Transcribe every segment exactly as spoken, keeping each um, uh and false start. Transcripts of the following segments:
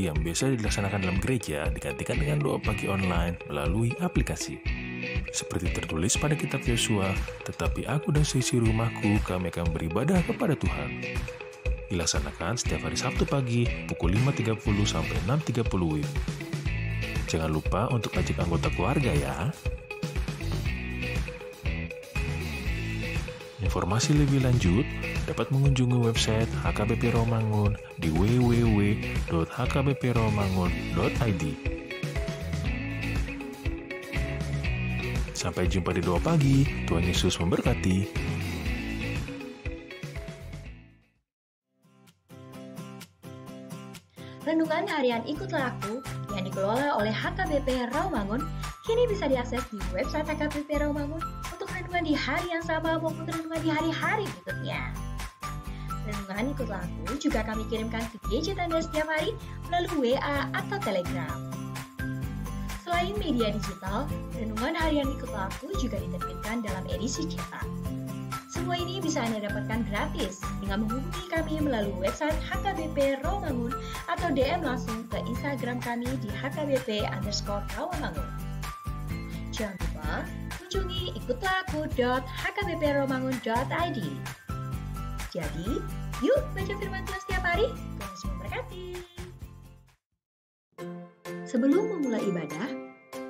yang biasa dilaksanakan dalam gereja digantikan dengan doa pagi online melalui aplikasi. Seperti tertulis pada kitab Yosua, "Tetapi aku dan seisi rumahku, kami akan beribadah kepada Tuhan." Dilaksanakan setiap hari Sabtu pagi pukul lima tiga puluh sampai enam tiga puluh W I B. Jangan lupa untuk ajak anggota keluarga ya. Informasi lebih lanjut dapat mengunjungi website H K B P Rawamangun di w w w dot h k b p rawamangun dot i d. Sampai jumpa di doa pagi. Tuhan Yesus memberkati. Renungan Harian Ikutlah Aku yang dikelola oleh H K B P Rawamangun kini bisa diakses di website H K B P Rawamangun untuk renungan di hari yang sama maupun renungan di hari-hari berikutnya. Renungan Ikutlah Aku juga kami kirimkan ke gadget Anda setiap hari melalui W A atau Telegram. Selain media digital, Renungan Harian Ikutlah Aku juga diterbitkan dalam edisi cetak. Semua ini bisa Anda dapatkan gratis dengan menghubungi kami melalui website H K B P Rawamangun atau D M langsung ke Instagram kami di H K B P underscore Rawamangun. Jangan lupa kunjungi ikutlah aku dot h k b p rawamangun dot i d. Jadi, yuk baca firman Tuhan setiap hari. Tuhan Yesus memberkati. Sebelum memulai ibadah,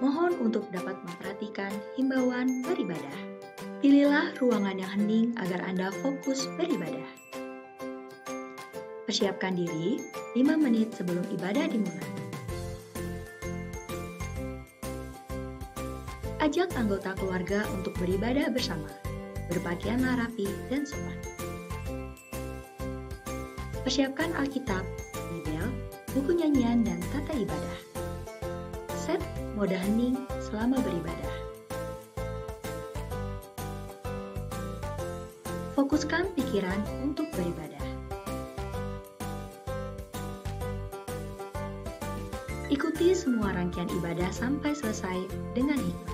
mohon untuk dapat memperhatikan himbauan beribadah. Pilihlah ruangan yang hening agar Anda fokus beribadah. Persiapkan diri lima menit sebelum ibadah dimulai. Ajak anggota keluarga untuk beribadah bersama. Berpakaianlah rapi dan sopan. Persiapkan Alkitab, Bibel, buku nyanyian, dan tata ibadah. Set mode hening selama beribadah. Fokuskan pikiran untuk beribadah. Ikuti semua rangkaian ibadah sampai selesai dengan hikmat.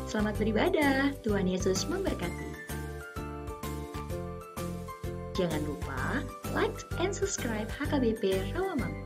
Selamat beribadah, Tuhan Yesus memberkati. Jangan lupa like and subscribe H K B P Rawamangun.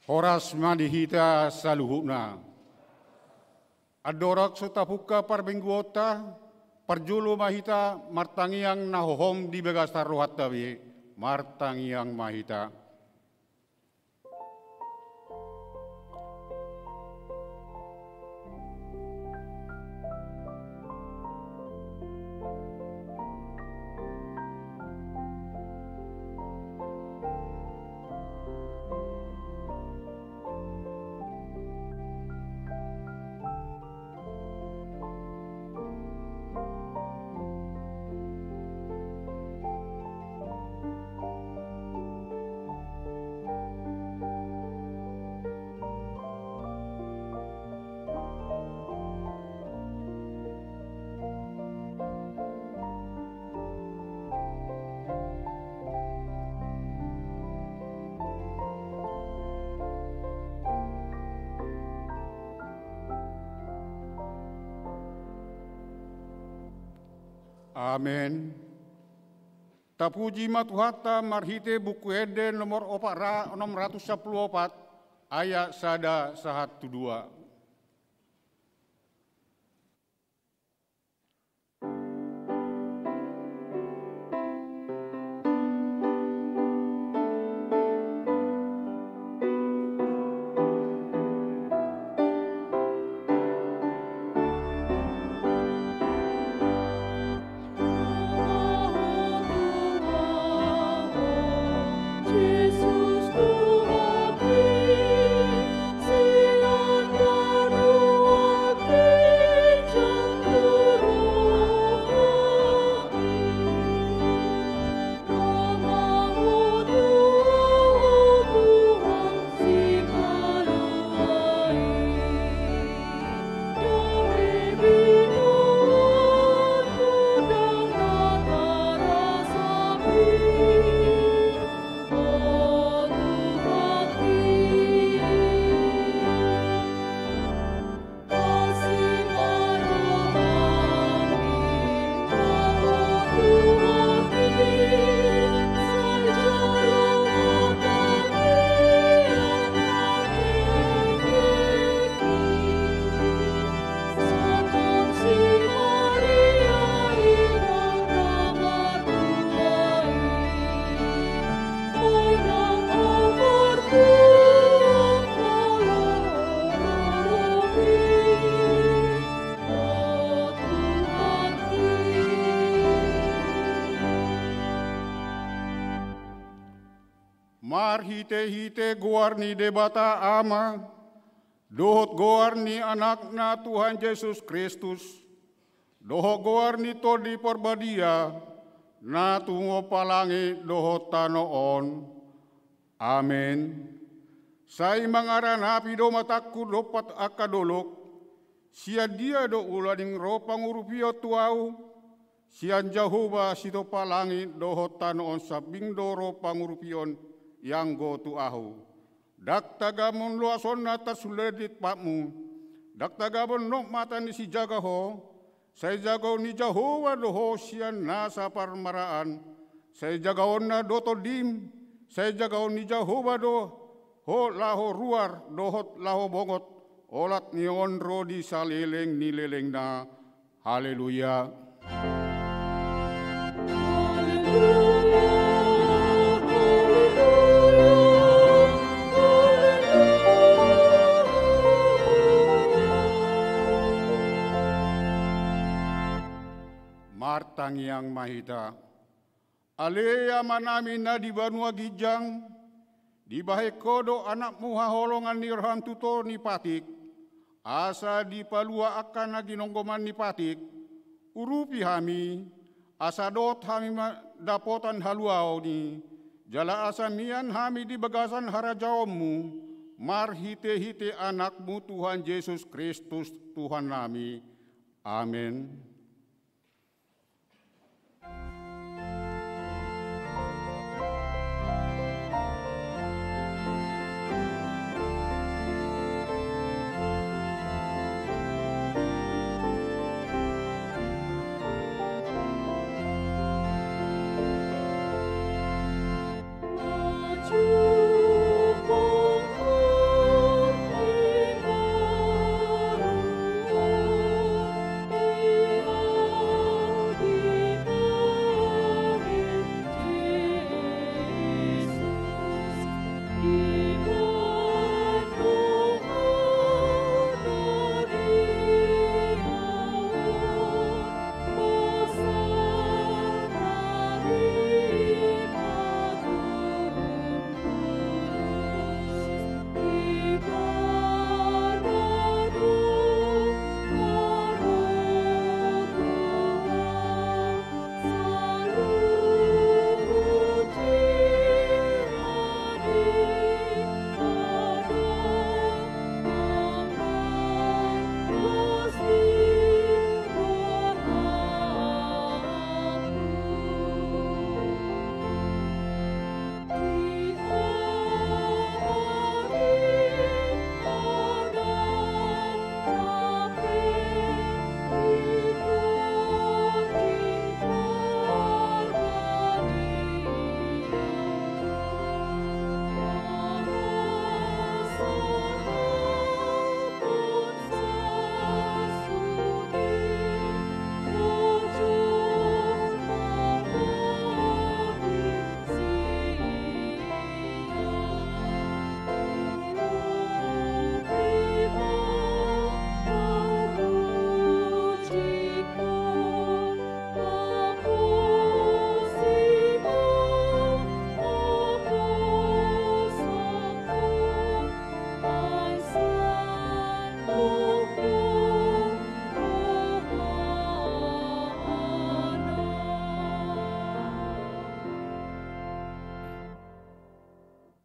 Horas ma di hita saluhutna. Andorang so tapungka parmingguonta, parjolo ma hita martangiang na hohom di bagasan rohanta be, martangiang ma hita. Amen. Tapuji ma Tuhanta marhite Buku Ende nomor opat ra-, onom ratus sampulu opat, ayat sada sahat tu dua. Marhitehite goar ni Debata Ama, dohot goar ni Anakna Tuhan Jesus Kristus, dohot goar ni Tondi Parbadia, na tumompa langit dohot tano on. Amen. Sai mangaranapi do matangku dompak angka dolok, sian dia do ulaning ro pangurupion tu ahu? Sian Jahowa sitompa langit dohot tano on, sambing do ro pangurupion i anggo tu ahu. Ndang tagamon loasonna tarsulandit patmu, ndang tagamon nok mata ni sijaga ho, sai jagaon ni Jahowa do ho sian nasa parmaraan, sai jagaonna do tondim, sai jagaon ni Jahowa do ho laho ruar dohot laho bongot, olat ni on ro di saleleng ni lelengna. Haleluya. Martangiang ma hita. Ale Amanami na di banua ginjang, dibahen Ho do Anakmu haholongan ni roham tu toru ni patik, asa dipalua angka na ginonggoman ni patik. Urupi hami, asa dohot hami ma-, dapotan haluaon i, jala asa mian hami di bagasan harajaonMu, marhitehite Anakmu Tuhan Jesus Kristus Tuhannami. Amen.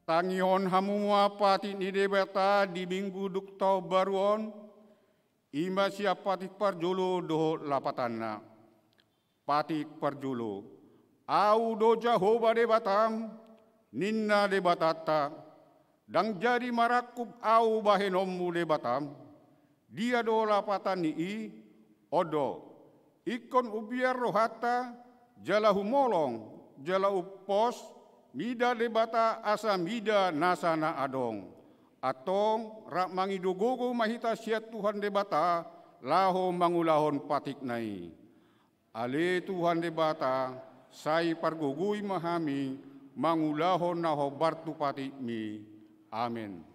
Tangihon hamu ma patik ni Debata di minggu dung taon baru on, i ma sian patik parjolo dohot lapatanna. Patik parjolo. Ahu do Jahowa Debatam, ninna Debatanta, ndang jadi marangkup ahu bahenonmu Debatam. Dia do lapatan ni i? On do, ingkon umbiar rohanta, jala humolong, jala umpos, mida Debata asa mida nasa na adong. Antong rap mangido gogo ma hita sian Tuhan Debata, laho mangulahon patikna i. Ale Tuhan Debata, sai pargogoi ma hami, mangulahon na hombar tu patikmi. Amen.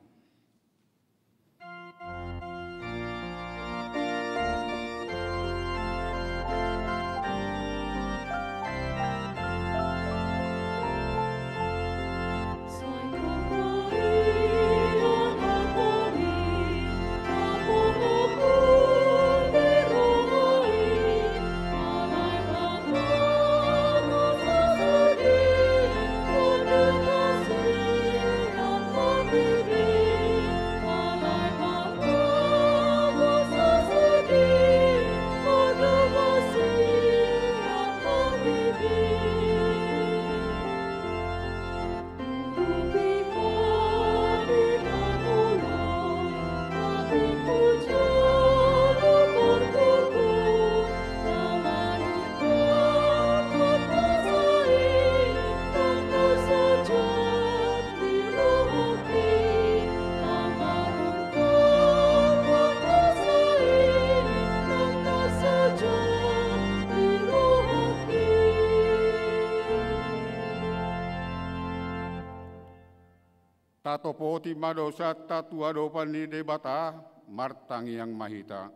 Tatopoti ma dosanta tu adopan ni Debata, martangiang ma hita.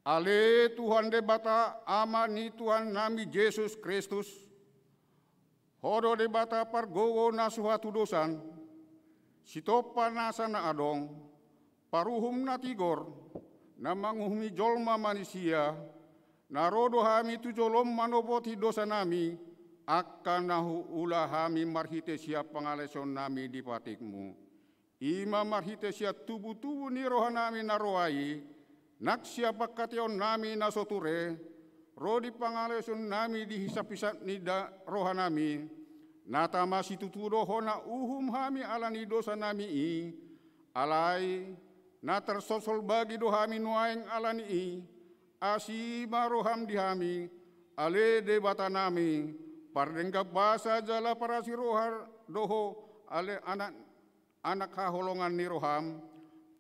Ale Tuhan Debata, Ama ni Tuhannami Jesus Kristus, Ho do Debata pargogo na so hatudosan, sitompa nasa na adong, paruhum na tigor, na manguhumi jolma manisia, na ro do hami tu jolom manopoti dosanami, angka na huula hami marhite sian pangalaosionnami di patikmu. I ma marhite sian tubutubu ni rohanami na roa i, nang sian pangkataionami na so ture, ro di pangalaosionnami di hisaphisap ni da-, rohanami, na tama situtu do hona uhum hami ala ni dosanami i, alai na tarsolsol bagi do hami nuaeng ala ni i, asi ma roham di hami, ale Debatanami, pardenggan basa jala parasi roha do ho, ale Anak anak haholongan ni roham,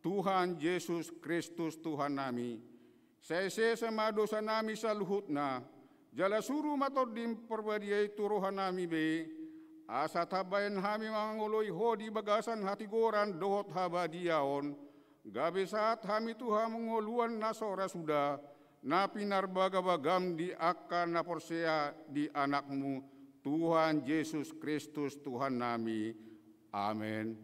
Tuhan Jesus Kristus Tuhannami. Sai sesa ma dosanami saluhutna, jala suru ma Tondim Parbadia i tu rohanami be, asa tabaen hami mangoloi Ho di bagasan hatigoran dohot habadiaon, gabe sahat hami tu hangoluan na so ra suda, na pinarbagabagam di angka na porsea di Anakmu, Tuhan Jesus Kristus Tuhannami. Amen.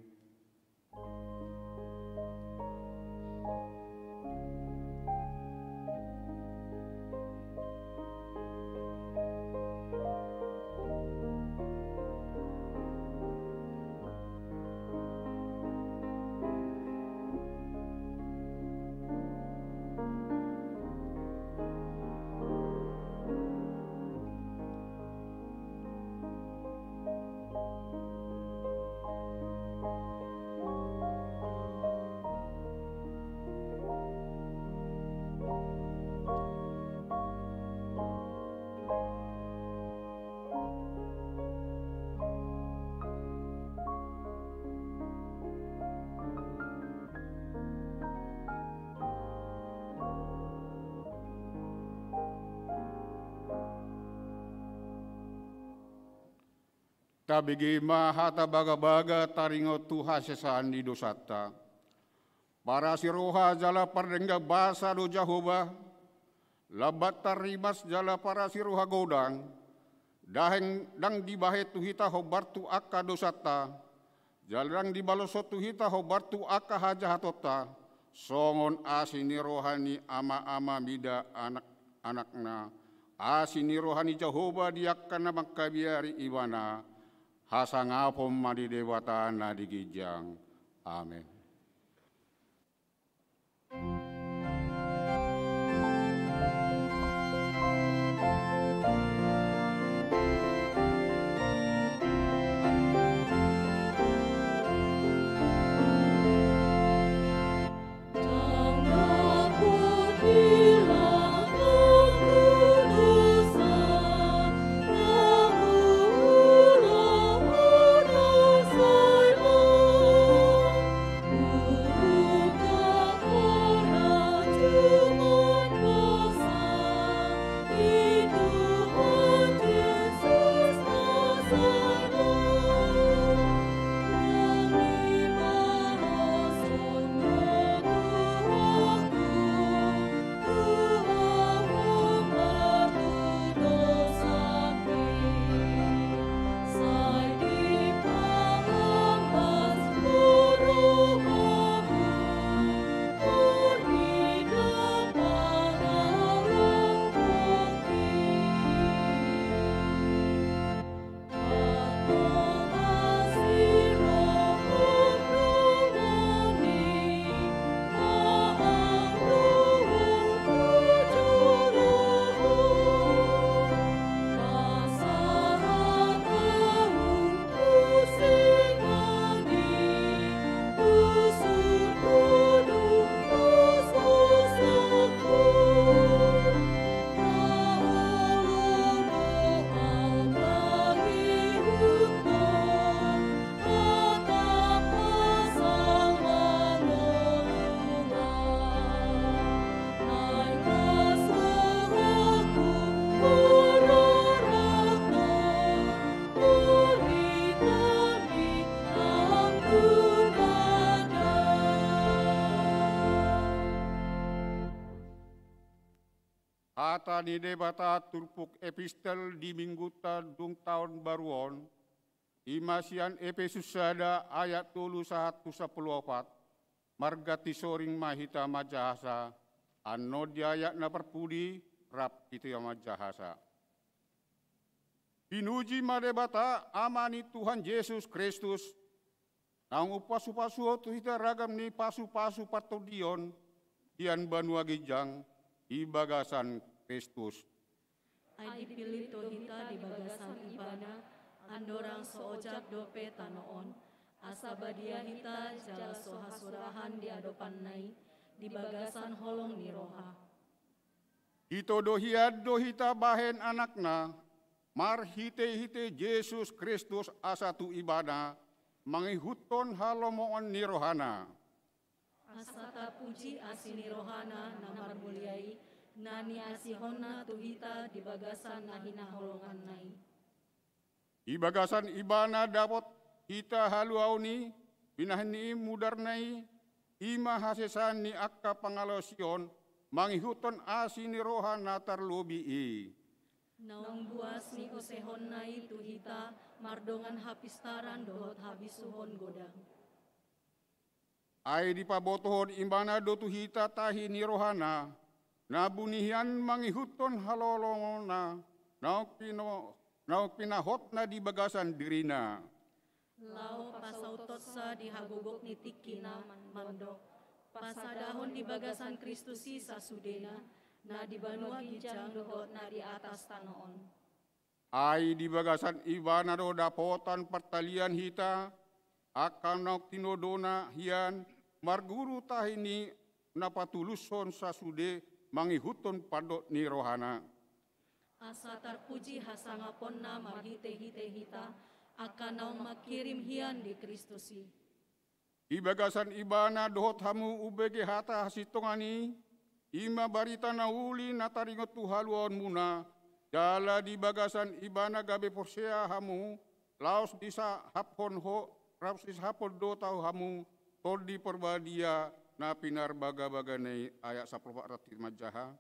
Tabege ma hata bagabaga taringot tu hasesaan ni dosanta. Parasi roha jala pardenggan basa do Jahowa, lambat tarrimas jala parasi roha godang, ndang, ndang dibahen tu hita hombar tu angka dosanta, jala ndang dibaloshon tu hita hombar tu angka hajahatonta, songon asi ni roha ni ama-ama mida anak-anakna, asi ni roha ni Jahowa di angka na mangkabiari Ibana, Hasangapon ma di Debata na di ginjang. Amen. Hata ni Debata turpuk epistel di minggunta dung taon baru on, i ma sian Epesus sada ayat tolu sahat tu sampulu opat, marganti soring ma hita manjahasa, annon di ayat na parpudi rap hita manjahasa. Pinuji ma Debata, Ama ni Tuhan Jesus Kristus, naung umpasupasuhon tu hita ragam ni pasupasu partondion sian banua ginjang di bagasan Kristus. Ai dipillit do hita di bagasan Ibana, andorang so ojak dope tano on, asa badia hita jala so hasurahan di adopanna i, di bagasan holong ni roha. Ditodo hian do hita bahen anakna, marhitehite Jesus Kristus asa tu Ibana, mangihuthon halomoan ni rohana. Asa tarpuji asi ni rohana na marmulia i, na niasihonna tu hita di bagasan na hinaholonganna i. Di bagasan Ibana dapot hita haluaon i, binahen ni i mudarna i, i ma hasesaan ni angka pangalaosion, mangihuthon asi ni roha na tarlobi i. Naung buas niusehonna i tu hita, mardongan hapistaran dohot habisuhon godang. Ai dipabotohon Ibana do tu hita tahi ni rohana, na buni hian mangihuthon halolongonna, naung pino-, naung pinahotna di bagasan dirina. Laho pasautonsa di hagogok ni tingkina mandok, pasadahon di bagasan Kristus i sasudena, na di banua ginjang dohot na di atas tano on. Ai di bagasan Ibana do dapotan partalian hita, angka naung tinodona hian, marguru tahi ni na patulushon sasude mangihuthon pandok ni rohana. Asa tarpuji hasangaponna marhitehite hita, angka naung mangkirim hian di Kristus i. Di bagasan Ibana dohot hamu umbege hata hasintongan i, i ma barita na uli na taringot tu haluaonmuna, jala di bagasan Ibana gabe porsea hamu, laos disahaphon ho-, laos disahaphon do tu hamu Tondi Parbadia na pinarbagabagana i. Ayat sampulu opat rap hita manjaha.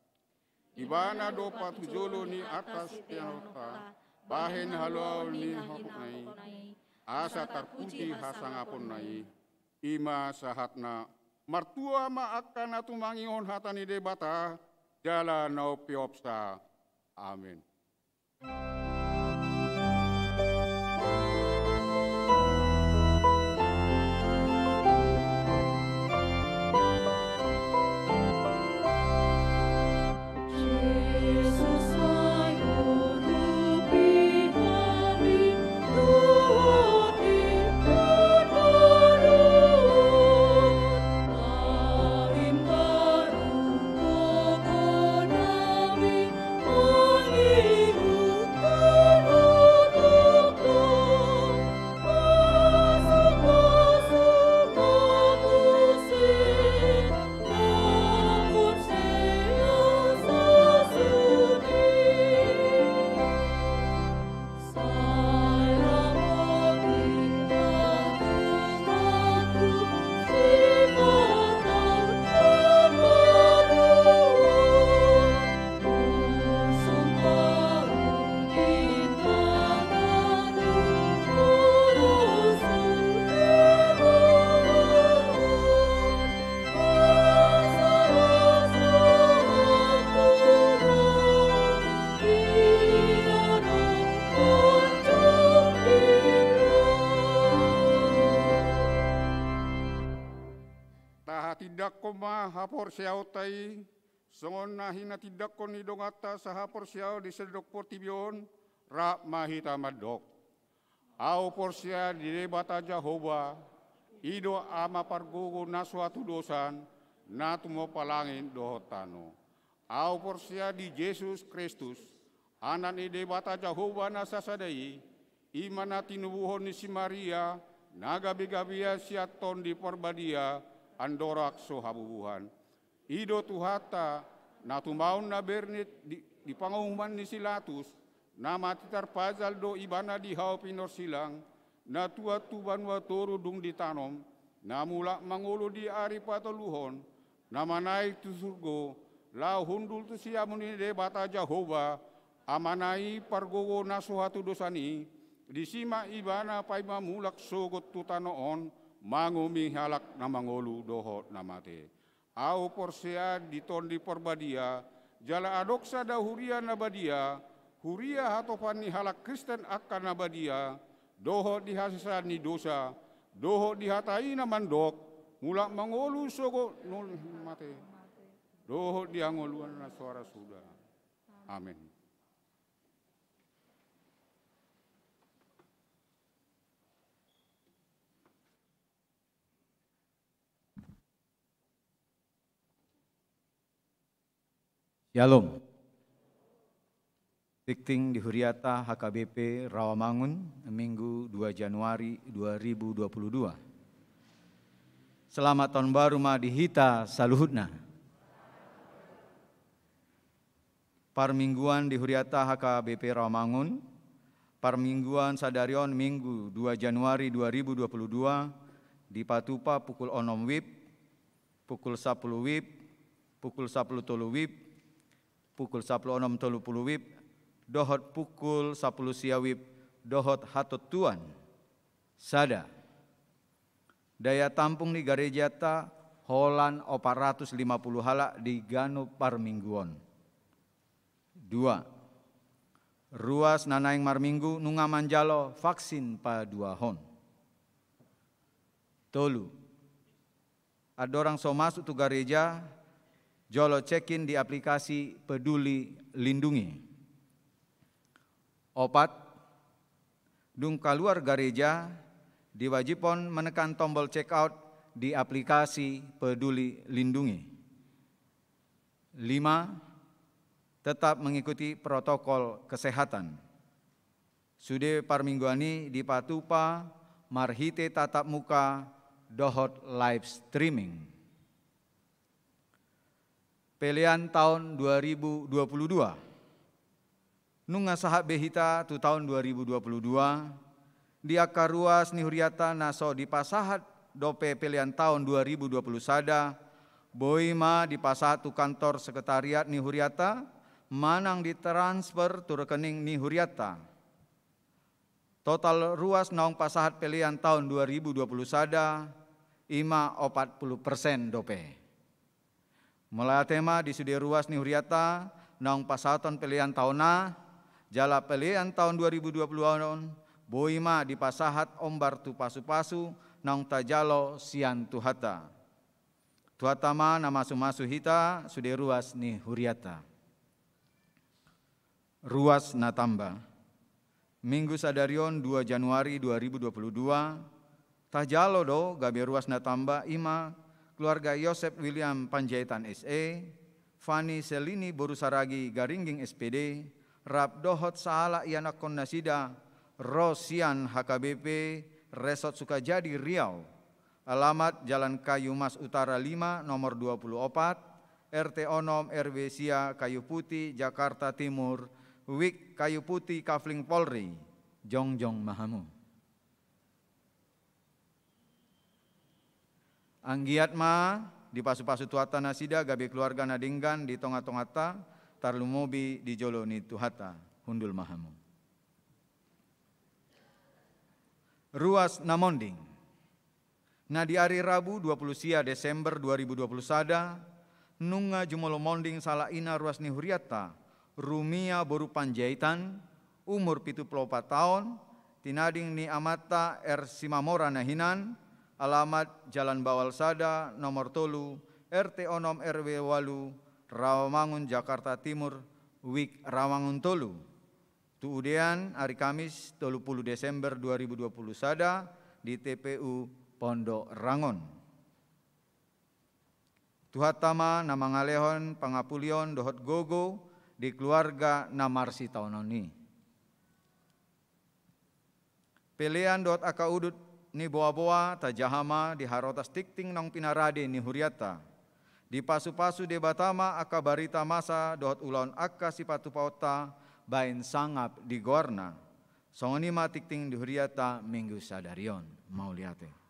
Ibana do patujolo ni atas siteanonta, bahen haluaon ni hopna i, asa tarpuji hasangaponna i. I ma sahatna. Martua ma angka na tumangihon hata ni Debata, jala na umpeopsa. Amen. haporseaonta i, songon na hinatindangkon ni donganta sahaporseaon di sandok portibi on, rap ma hita mandok: Ahu porsea di Debata Jahowa, i do Ama pargogo na so hatudosan, na tumompa langit dohot tano. Ahu porsea di Jesus Kristus, Anak ni Debata Jahowa na sasada i, i ma na tinubuhon ni si Maria, na gabe-gabean sian Tondi Parbadia, andorang so habubuhan. I do Tuhanta, na tumaon na bernit di, di panguhuman ni si Latus, na mate tarpajal do Ibana di hau pinorsilang, na tuat tu banua toru dung ditanom, na mulak mangolu di ari patoluhon, na manaek tu surgo, laho hundul tu siamun ni Debata Jahowa, Amana i pargogo na so hatudosan i, disi ma Ibana paima mulak sogot tu tano on, manguhumi halak na mangolu dohot na mate. Ahu porsea di Tondi Parbadia, jala adong sada huria na badia, huria hatopan ni halak Kristen angka na badia, dohot di hasesaan ni dosa, dohot di hata i na mandok: Mulak mangolu sogot nol mate, dohot di hangoluan na so ra suda. Amen. Syalom. Tingting di huriata H K B P Rawamangun, Minggu dua Januari dua ribu dua puluh dua. Selamat tahun baru ma di hita saluhutna. Parmingguan di huriata H K B P Rawamangun, parmingguan sadari on Minggu dua Januari dua ribu dua puluh dua, dipatupa pukul onom wib, pukul sapuluh wib, pukul sapuluh tolu wib, pukul sapuluh onom tolu puluh wib, dohot pukul sapuluh sia wib, dohot hatontuan sada. Daya tampung ni garejanta holan opat ratus lima puluh halak di ganup parminggu on. Dua. Ruas na naeng marminggu nunga manjalo vaksin paduahon. Tolu. Andorang so masuk tu gareja, jolo check-in di aplikasi Peduli Lindungi. Opat. Dung kaluar gareja, diwajibhon menekan tombol check out di aplikasi Peduli Lindungi. Lima. Tetap mengikuti protokol kesehatan. Sude parmingguan i dipatupa marhite tatap muka dohot live streaming. Pelean taon dua ribu dua puluh dua. Nunga sahat be hita tu taon dua ribu dua puluh dua, di angka ruas ni huriata na so dipasahat dope pelean taon dua ribu dua puluh sada, boi ma dipasahat tu kantor sekretariat ni huriata, manang ditransfer tu rekening ni huriata. Total ruas naung pasahat pelean taon dua ribu dua puluh sada, i ma opat puluh persen dope. Mauliate ma di sude ruas ni huriata naung pasahaton pelean taonna, jala pelean taon dua ribu dua puluh on boi ma dipasahat ombar tu pasu-pasu naung tajalo sian Tuhanta. Tuhanta ma na masu-masu hita sude ruas ni huriata. Ruas na tamba. Minggu sadari on dua Januari dua ribu dua puluh dua, tajalo do gabe ruas na tamba, i ma keluarga Yosep William Panjaitan S E, Fani Selini boru Saragi Garingging S P D, rap dohot sahalak ianakhon nasida, ro sian H K B P Resort Sukajadi Riau. Alamat Jalan Kayu Mas Utara lima, nomor dua puluh opat, R T onom, R W sia, Kayu Putih, Jakarta Timur, Wik Kayu Putih, Kafling Polri. Jongjong ma hamu. Anggiat ma dipasu-pasu Tuhanta nasida gabe keluarga na denggan di tonga-tonganta, tarlumobi di jolo ni Tuhanta. Hundul ma hamu. Ruas na monding. Na di ari Rabu dua puluh sia Desember dua ribu dua puluh sada, nunga jumolo monding sahalak ina ruas ni hurianta, Rumia boru Panjaitan, umur pitu pulu opat taon, tinading ni amanta R Simamora na hinan, alamat Jalan Bawal sada, nomor tolu, R T onom R W walu, Rawamangun, Jakarta Timur, Wik Rawamangun tolu. Tu udean, ari Kamis, tolu pulu Desember dua ribu dua pulu sada, di T P U Pondok Rangon. Tuhanta ma na mangalehon pangapulion dohot gogo di keluarga na marsitaonon i. Pelean dohot angka udut ni boaboa tajaha ma di harotas tingting naung pinarade ni hurianta. Dipasupasu Debata ma angka barita masa dohot ulaon angka sipatupaonta baen sangap di goarna. Songon i ma tingting di hurianta Minggu sadari on. Mauliate.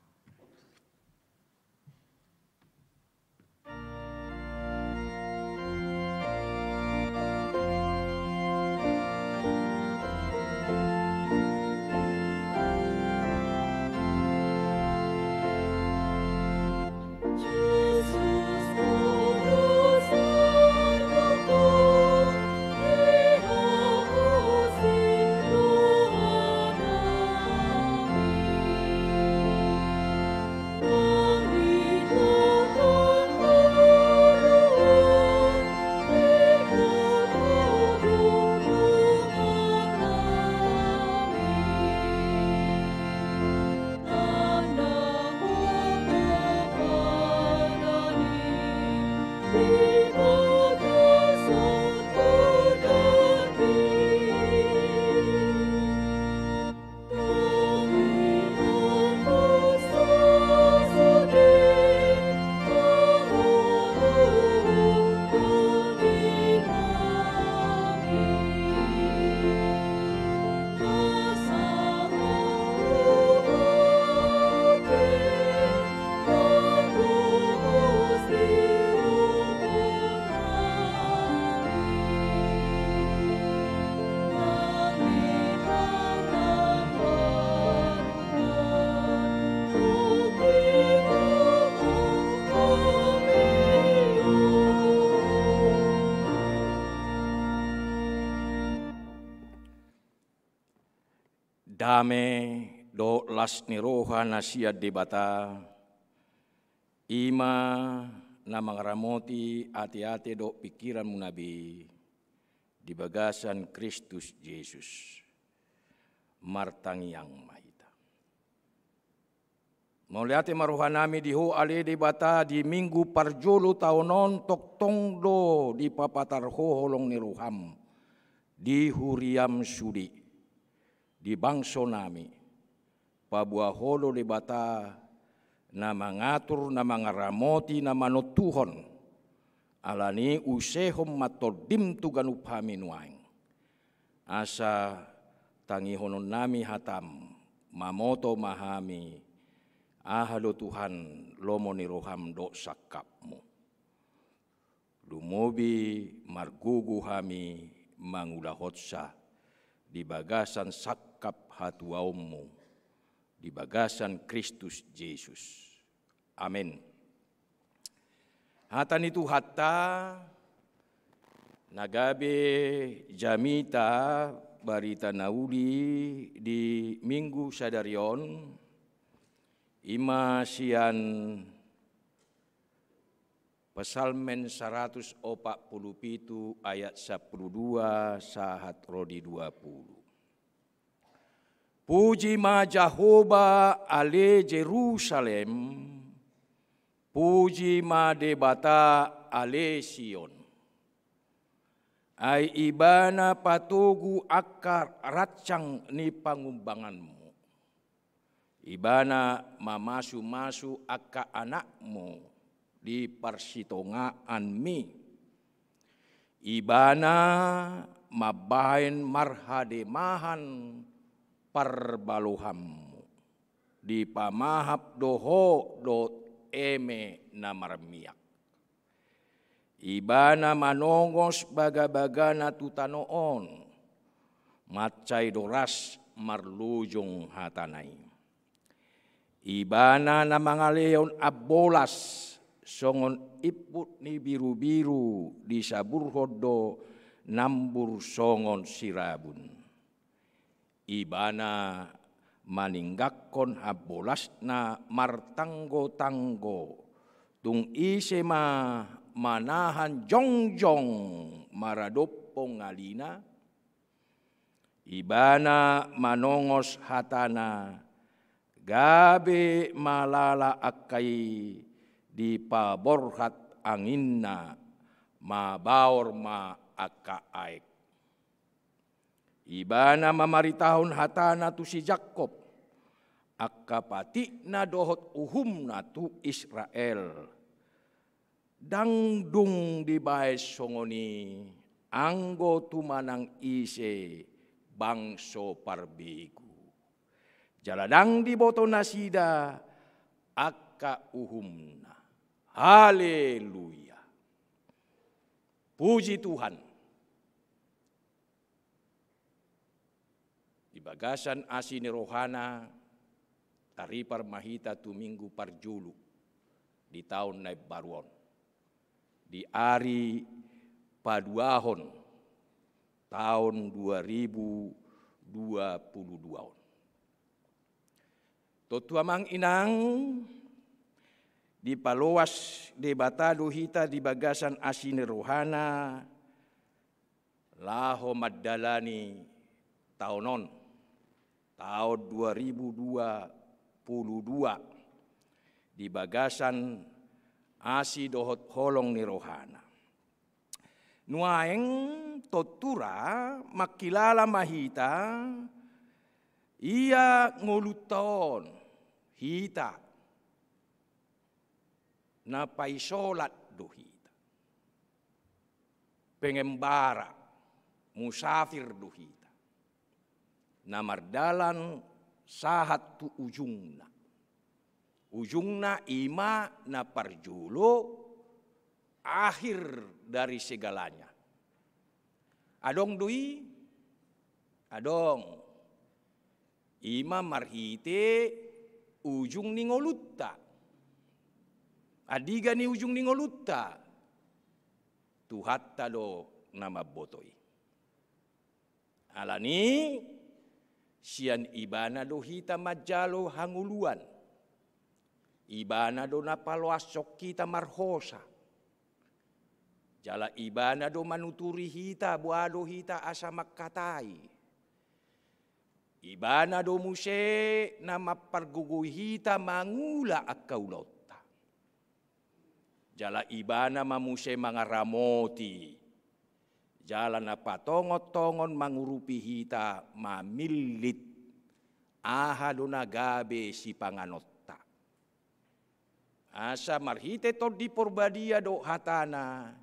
Dame dohot las ni roha na sian Debata, i ma na mangaramoti ateate dohot pingkiranmuna be di bagasan Kristus Jesus. Martangiang ma hita. Mauliate ma rohanami di Ho ale Debata, di Minggu parjolo taon on tongtong do dipapatar Ho holong ni roham di huriam sude, di bangsonami. Paboa Ho do Debata na mangatur, na mangaramoti, na manontuhon. Alani i usehon ma tondim tu ganup hami nuaeng. Asa tangihononnami hatam, mamoto ma hami, aha do Tuhan lomo ni roham dohot sangkapmu. Lumobi margogo hami mangulahonsa di bagasan sangkap hatuaonmu, di bagasan Kristus Jesus. Amen. Hata ni Tuhanta, na gabe jamita barita na uli di Minggu sadari on, i ma sian Psalmen saratus opat pulu pitu ayat sampulu dua sahat ro di dua pulu. Puji ma Jahowa ale Jerusalem, puji ma Debata ale Sion. Ai Ibana patogu angka rancang ni pangumbanganmu. Ibana mamasumasu angka anakmu di parsitongaanmi. Ibana mambahen marhademahan parbalohanmu. Dipamahap do ho dohot eme na marmiak. Ibana manongos bagabagana tu tano on, mansai doras marlojong hatana i. Ibana na mangalehon ambolas songon imput ni birubiru, disaburhon do nambur songon sirabun. Ibana maninggakkon hambolasna martanggotanggo Tung ise ma manahan jongjong maradophon alina? Ibana manongos hatana, gabe malala angka i, dipaborhat anginna, mabaor ma angka aek. Ibana mamaritahon hatana tu si Jakkob, angka patikna dohot uhumna tu Israel. Ndang dung dibaen songon i anggo tu manang ise bangso parbegu. Jala ndang diboto nasida angka uhumna. Haleluya. Puji Tuhan. Di bagasan asi ni rohana, taripar ma hita tu minggu parjolo di taon na imbaru on, di ari paduahon taon dua ribu dua puluh dua on. Tontu amang inang, dipaloas Debata do hita di bagasan asi ni rohana, laho mandalani taon on, taon dua ribu dua puluh dua, di bagasan asi dohot holong ni rohana. Nuaeng tontu ra mangkilala ma hita, ia ngolunta on, hita na paisolat do hita. Pengembara, musafir do hita. Na mardalan sahat tu ujungna. Ujungna i ma na parjolo, akhir dari segalanya. Adong do i? Adong. I ma marhite ujung ni ngolunta. Andigan i ujung ni ngolunta? Tuhanta do na mamboto i. Alani, sian Ibana do hita manjalo hangoluan. Ibana do na paloashon hita marhosa. Jala Ibana do manuturi hita, boha do hita asa mangkatai. Ibana do muse na mampargogoi hita mangula angka ulaonta. Jala Ibana ma muse mangaramoti, jala na patongon-tongon mangurupi hita mamillit aha do na gabe sipanganonta. Asa marhite Tondi Porbadia dohot hatana,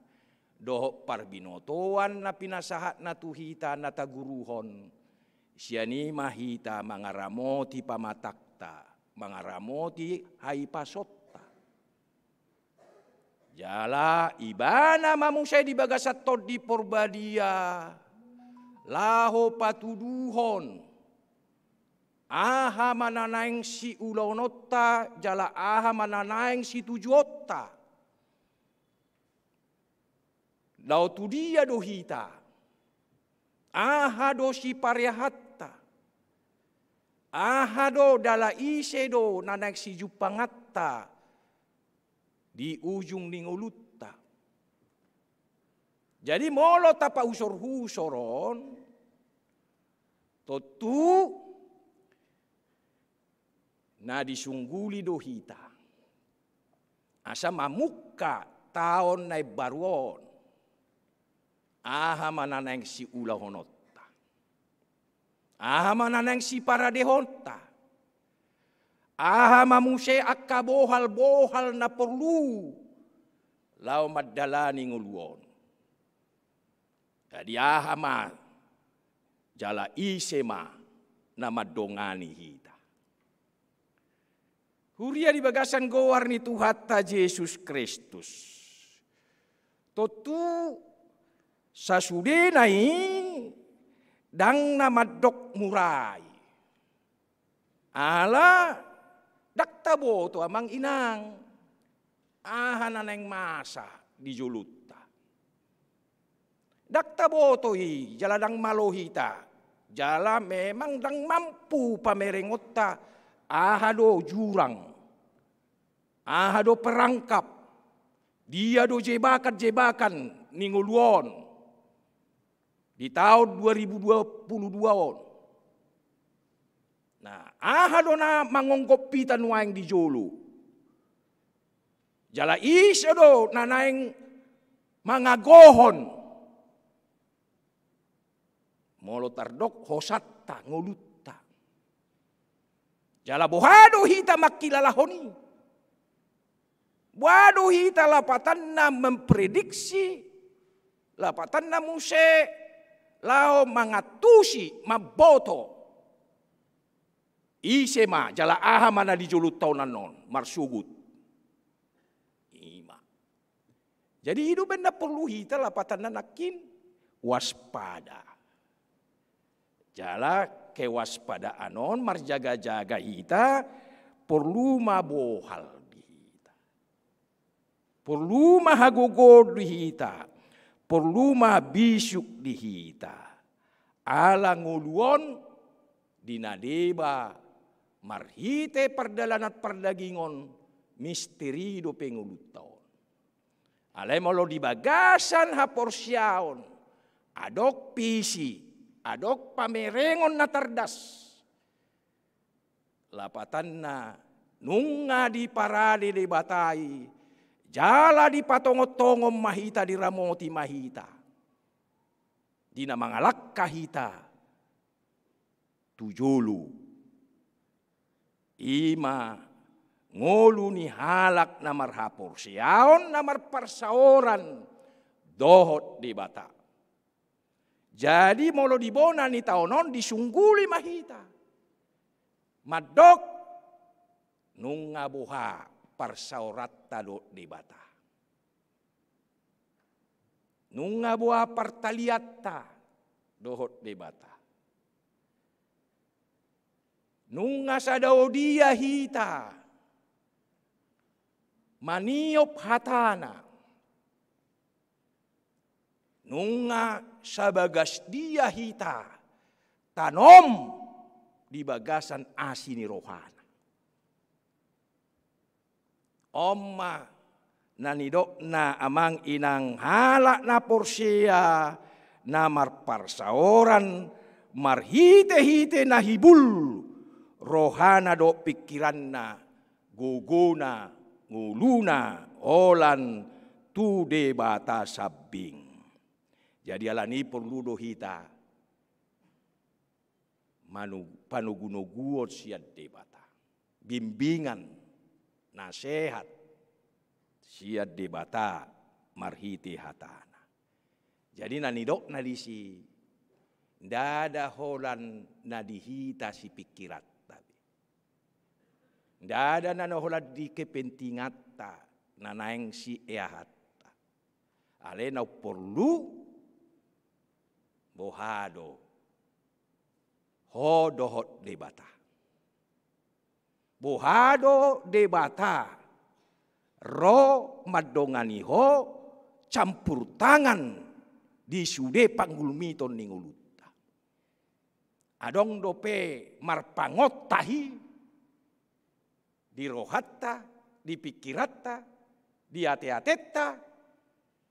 dohot parbinotoan na pinasahatna tu hita na taguruhon, sian i ma hita mangaramoti pamatangta, mangaramoti haipasoonta. Jala Ibana ma muse di bagasan Tondi Porbadia, laho patuduhon aha ma na naeng siulaononta, jala aha ma na naeng situjuonta. Laho tu dia do hita? Aha do sipareahanta? Aha do, jala ise do na naeng sijumpanganta di ujung ni ngolunta? Jadi molo tapausor-usor on, tontu na disungguli do hita asa mamungka taon na imbaru on. Aha ma na naeng siulahononta? Aha ma na naeng siparadehonta? Aha ma muse angka bohal-bohal na porlu laho mandalani ngolu on? Jadi aha ma, jala ise ma na mandongani hita? Huria di bagasan goar ni Tuhanta Jesus Kristus. Tontu sasudena i ndang na mandok mura i. Ala ndang taboto amang inang aha na naeng masa di jolonta. Ndang taboto i, jala ndang malo hita, jala memang ndang mampu pamerengonta aha do jurang, aha do perangkap, Dia do jebakan-jebakan ni ngolu on di taon dua ribu dua puluh dua on? Nah, aha do na mangonggop hita nuaeng di jolo? Jala ise do na naeng mangagohon molo tardok hosanta, ngolunta? Jala boha do hita mangkilalahon i? Boha do hita lapatanna memprediksi, lapatanna muse laho mangantusi, mamboto ise ma jala aha ma na di jolonta on annon marsogot? I ma. Jadi i do umbahen na porlu hita lapatanna nangkin waspada. Jala kewaspadaan on, marjaga-jaga hita, porlu ma bohal di hita. Porlu ma hagogoon di hita, porlu ma bisuk di hita. Ala ngolu on di na deba marhite pardalanan pardagingon, misteri dope ngolunta on. Alai molo di bagasan haporseaon, adong visi, adong pamerengon na tardas, lapatanna nunga diparade Debata i, jala dipatongon-tongon ma hita, diramoti ma hita di na mangalangka hita tu jolo. I ma ngolu ni halak na marhaporseaon, na marparsaoran dohot Debata. Jadi molo di bona ni taon on disungguli ma hita, mandok nunga boha parsaoranta dohot Debata, nunga boha partalianta dohot Debata, nunga sada dia hita maniop hatana, nunga sabagas dia hita tanom di bagasan asi ni rohana. On ma na nidokna, amang inang, halak na porsea na marparsaoran marhite-hite na hibul rohana dohot pingkiranna, gogona, ngoluna holan tu Debata sambing. Jadi alani i porlu do hita manu-, panogunoguon sian Debata, bimbingan, nasehat sian Debata marhite hatana. Jadi na nidokna disi, ndada holan na di hita sipingkiranta be. Ndada na holan di kepentinganta na naeng sieahanta. Alai na umporlu, boha do ho dohot Debata. Boha do Debata ro mandongani ho campur tangan di sude panggulmiton ni ngolunta. Adong dope marpangontah i di rohanta, di pingkiranta, di ateatenta,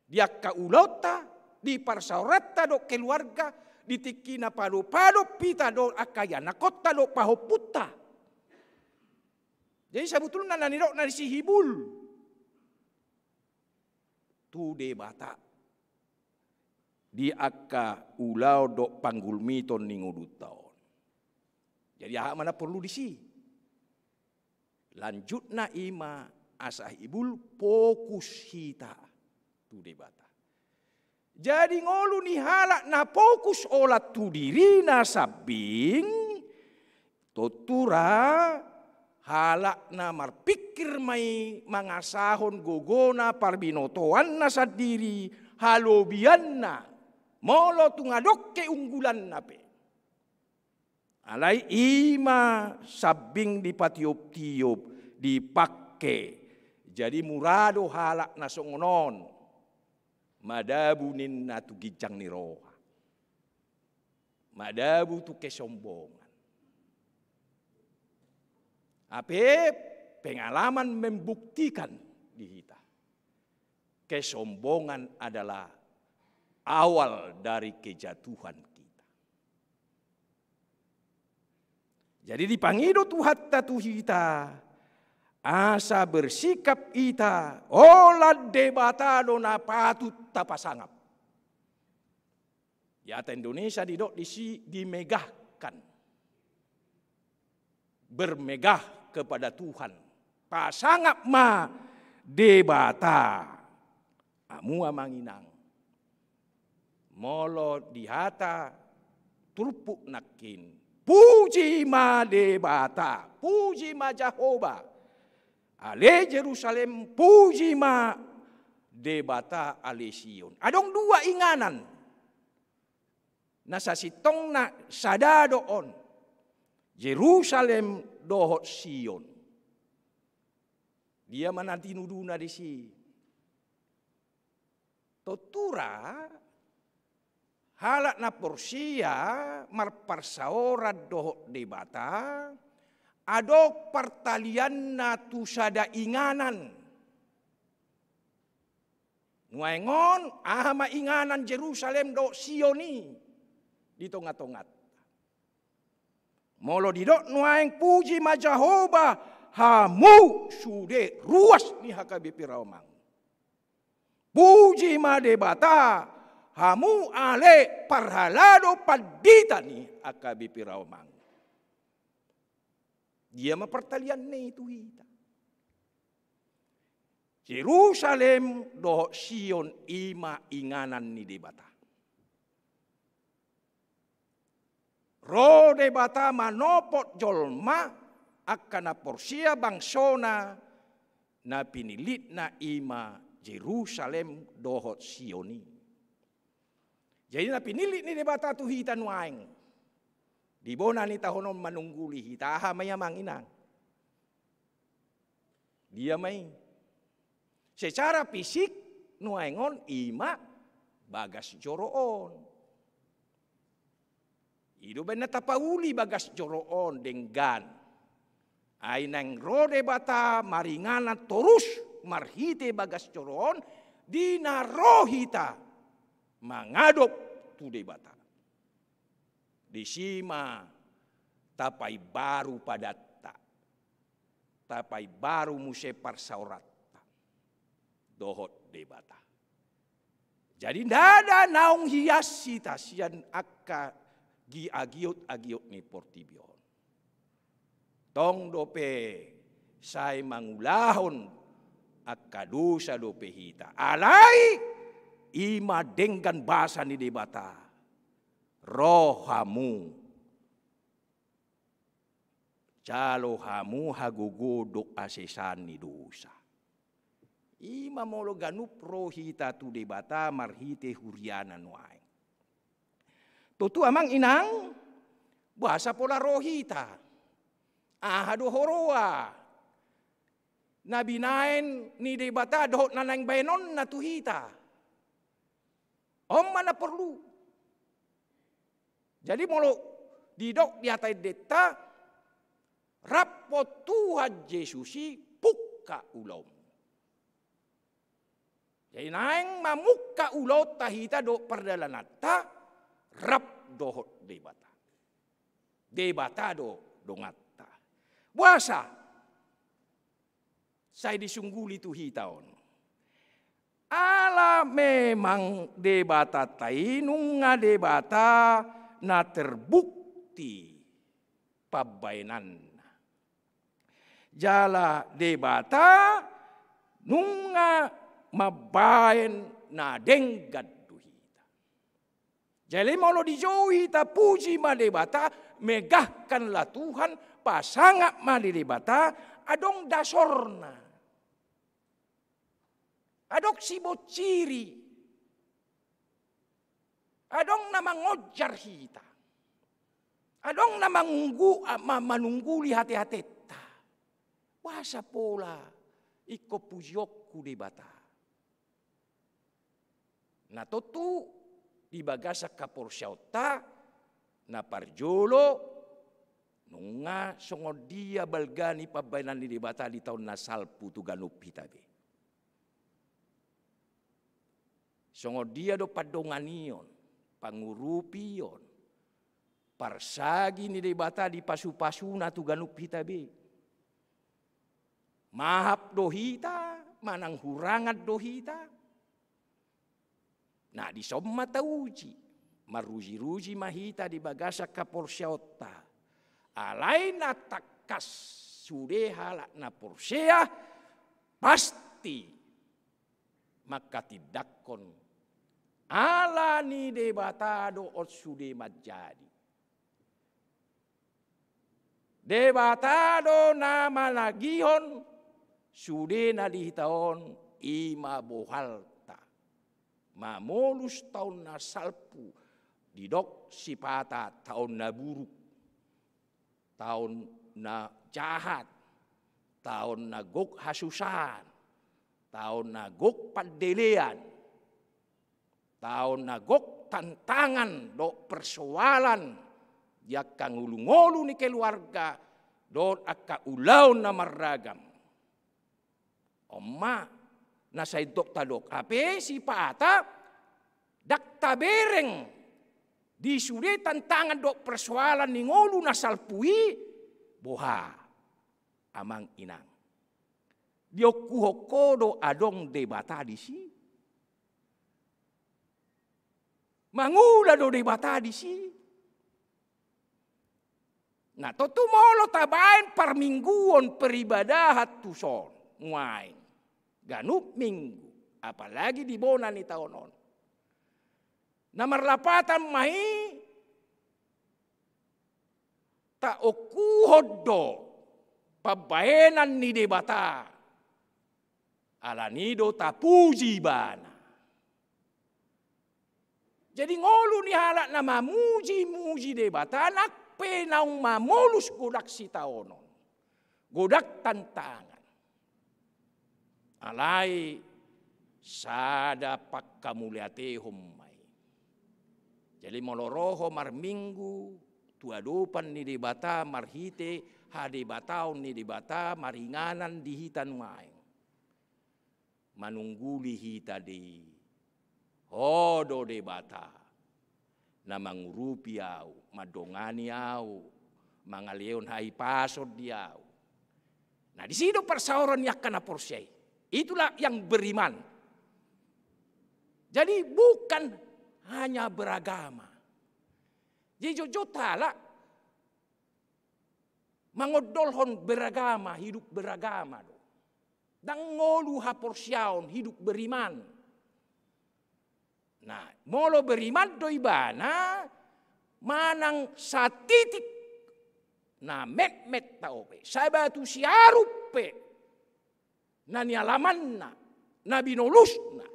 di angka ulaonta, di parsaoranta dohot keluarga, di tingki na padopadop hita dohot angka ianakhonta dohot pahompunta. Jadi sabutulna na nidokna disi hibul tu Debata di angka ulaon dohot panggulmiton ni ngolunta on. Jadi aha ma na porlu disi? Lanjutna i ma asa hibul fokus hita tu Debata. Jadi ngolu ni halak na fokus holan tu dirina sambing, tontu ra halak na marpingkir ma i mangasahon gogona, parbinotoanna sandiri, halobianna, molo tung adong keunggulanna pe. Alai i ma sambing dipatioptiop, dipangke. Jadi mura do halak na songon on madabu ninna tu ginjang ni roha, madabu tu kesombongan. Hape pengalaman membuktikan di hita. Kesombongan adalah awal dari kejatuhan kita. Jadi dipangido Tuhanta tu hita, asa bersikap hita, holan Debata do na patut tapasangap. Di hata Indonesia didok disi dimegahkan. Bermegah kepada Tuhan. Pasangap ma Debata. Hamu amang inang. Molo di hata turpuk nangkin. Puji ma Debata. Puji ma Jahowa. Ale Jerusalem, puji ma Debata ale Sion. Adong dua inganan. Na sasintongna sada do on. Jerusalem dohot Sion. Dia ma na tinuduna disi. Tontu ra, halak na porsea marparsaoran dohot Debata, adong partalianna tu sada inganan. Nuaeng on, aha ma inganan Jerusalem dohot Sion i di tonga-tonganta. Molo didok nuaeng puji ma Jahowa, hamu sude ruas ni H K B P Rawamangun. Puji ma Debata, hamu ale parhalado pandita ni H K B P Rawamangun. Dia ma partalianna i tu hita. Jerusalem dohot Sion i ma inganan ni Debata. Ro Debata manopot jolma angka na porsea bangsona na pinillitna i ma Jerusalem dohot Sion i. Jadi na pinillit ni Debata tu hita nuaeng. Di bona ni taon on manungguli hita, aha ma i amang inang? Dia ma i? Secara fisik nuaeng on i ma bagas joro on. I do baen na tapauli bagas joro on denggan. Ai naeng ro Debata maringanan torus marhite bagas joro on, di na ro hita mangadop tu Debata. Disi ma tapaimbaru padanta, tapaimbaru muse parsaoranta dohot Debata. Jadi ndada naung hias hita sian angka gi-, agiot-agiot ni portibi on. Tong dope sai mangulahon angka dosa dope hita. Alai i ma denggan basa ni Debata. Ro hamu. Jalo hamu hagogoon dohot hasesaan ni dosa. I ma molo ganup ro hita tu Debata marhite huriana nuaeng. Tontu amang inang, boasa pola ro hita? Aha do huroa na binaen ni Debata dohot na naeng baenonna tu hita? On ma na porlu. Jadi molo didok di hata endenta, rap ho Tuhan Jesus i, pungka ulaonmu. Jadi naeng mamungka ulaonta hita dohot pardalananta, rap dohot Debata. Debata do donganta. Boasa sai disungguli tu hita on? Ala memang Debatanta i nunga Debata na terbukti pambaenanna. Jala Debata nunga mambaen na denggan tu hita. Jadi molo dijou hita puji ma Debata, megahkanlah Tuhan, pasangap ma di Debata, adong dasorna. Adong sibonciri. Adong na mangonjar hita. Adong na mangunggu-, ma-, manungguli hate-hatenta. Boasa pola ingkon pujionku Debata? Na tontu di bagasan haporseaonta, na parjolo, nunga songon dia balga ni pambaenan ni Debata di taon na salpu tu ganup hita be. Songon dia do pandonganion, pangurupion, parsagi ni Debata di pasu-pasuna tu ganup hita be? Mahap do hita, manang hurangan do hita? Nah, dison ma tauji, maruji-ruji ma hita di bagasan haporseaonta. Alai na tangkas sude halak na porsea, pasti manghatindanghon, ala ni Debata do on sude manjadi. Debata do na managihon sude na di hita on, i ma bohalta. Mamolus taon na salpu, didok sipata taon na buruk, taon na jahat, taon na gok hasusaan, taon na gok pandelean, taon na gok tantangan dohot persoalan di angka ngolu-ngolu ni keluarga dohot angka ulaon na marragam. On ma na sai tong tadok, hape sipata ndang tabereng di sude tantangan dohot persoalan ni ngolu na salpu i, boha, amang inang? Diokuhon ho do adong Debata disi? Mangula do Debata disi? Nah, tontu molo tabaen parmingguon, peribadahan tuson nuaeng, ganup minggu, apalagi di bona ni taon on, na marlapatan ma i, taokuhon do pambaenan ni Debata, ala ni i do tapuji Ibana. Jadi ngolu ni halak na mamuji-muji Debata, nang pe naung mamolus godang sitaonon, godang tantangan, alai sada panghamauliatehon ma i. Jadi molo ro ho marminggu tu adopan ni Debata marhite hadebataon ni Debata maringanan di hita nuaeng, manungguli hita do i. Ho do Debata na mangurupi ahu, mandongani ahu, mangalehon hahipason di ahu. Nah, disi do parsaoran ni angka na porsea i. Itulah yang beriman. Jadi bukan hanya beragama. Jadi jotjot halak mangondolhon beragama, hidup beragama do. Ndang ngolu haporseaon, hidup beriman. Nah, molo beriman do ibana, manang satitik na metmet tao pe, sabatu siarup pe na nialamanna, na binolusna,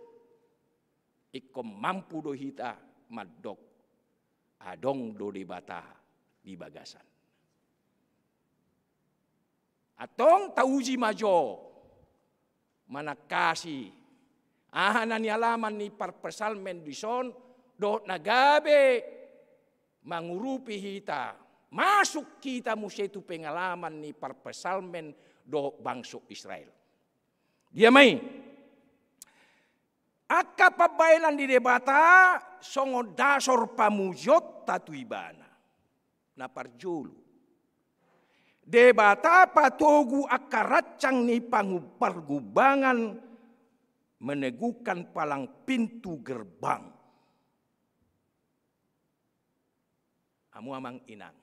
ingkon mampu do hita mandok adong do Debata di bagasan. Antong tauji ma jo, manangkasi aha na nialaman ni parpsalmen dison, dohot na gabe mangurupi hita, masuk hita muse tu pengalaman ni parpsalmen dohot bangso Israel. Dia ma i? Angka pambaenan ni Debata songon dasor pamujionta tu Ibana. Na parjolo, Debata patogu angka rancang ni pangu-, pargumbangan, meneguhkan palang pintu gerbang. Hamu amang inang,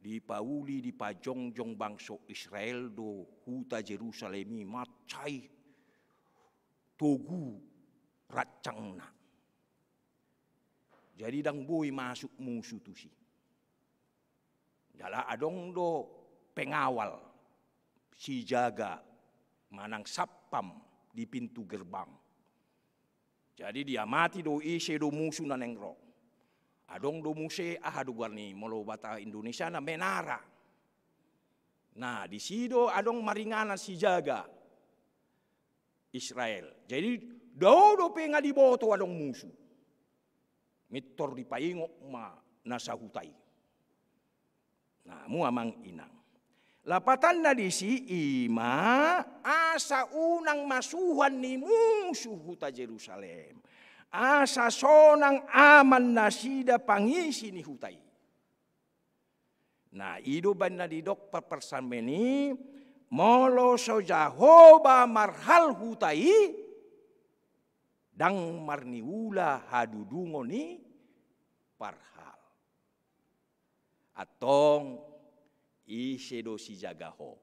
dipauli, dipajongjong bangso Israel do huta Jerusalem i mansai togu rancangna. Jadi ndang boi masuk musu tusi. Jala adong do pengawal, sijaga manang satpam di pintu gerbang. Jadi diamati do ise do musu na naeng ro. Adong do muse, aha do goar ni, molo bahasa Indonesiana, menara. Nah, disi do adong maringanan sijaga Israel. Jadi dao dope nga diboto adong musu, mintor dipaingot ma na sahuta i. Nah, hamu amang inang, Lapatanna disi ima asa unang masuhan ni musu huta Jerusalem, asa sonang aman nasida pangisi ni huta i. Na i do baen na didok parparsamen i, molo so Jahowa marhal huta i, ndang marniula hadudungon ni parhal. Antong, ise do sijaga ho?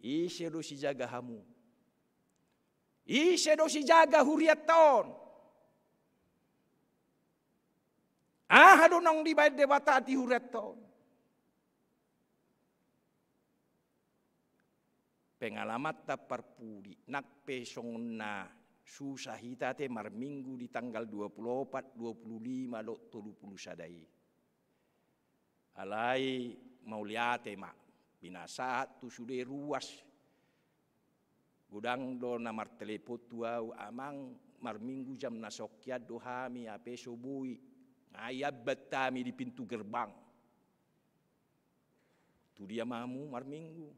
Ise do sijaga hamu? Ise do sijaga hurianta on? Aha do naung dibaen Debata di hurianta on? Pengalamanta parpudi, nang pe songon na susa hita ate marminggu di tanggal dua pulu opat, dua pulu lima dohot tolu pulu sada i. Alai mauliate ma, pinasahat tu sude ruas. Godang do na martelepon tu au, "Amang, marminggu jam na songon i an do hami, hape so boi. Nga iambat hami di pintu gerbang." Tu dia ma hamu marminggu?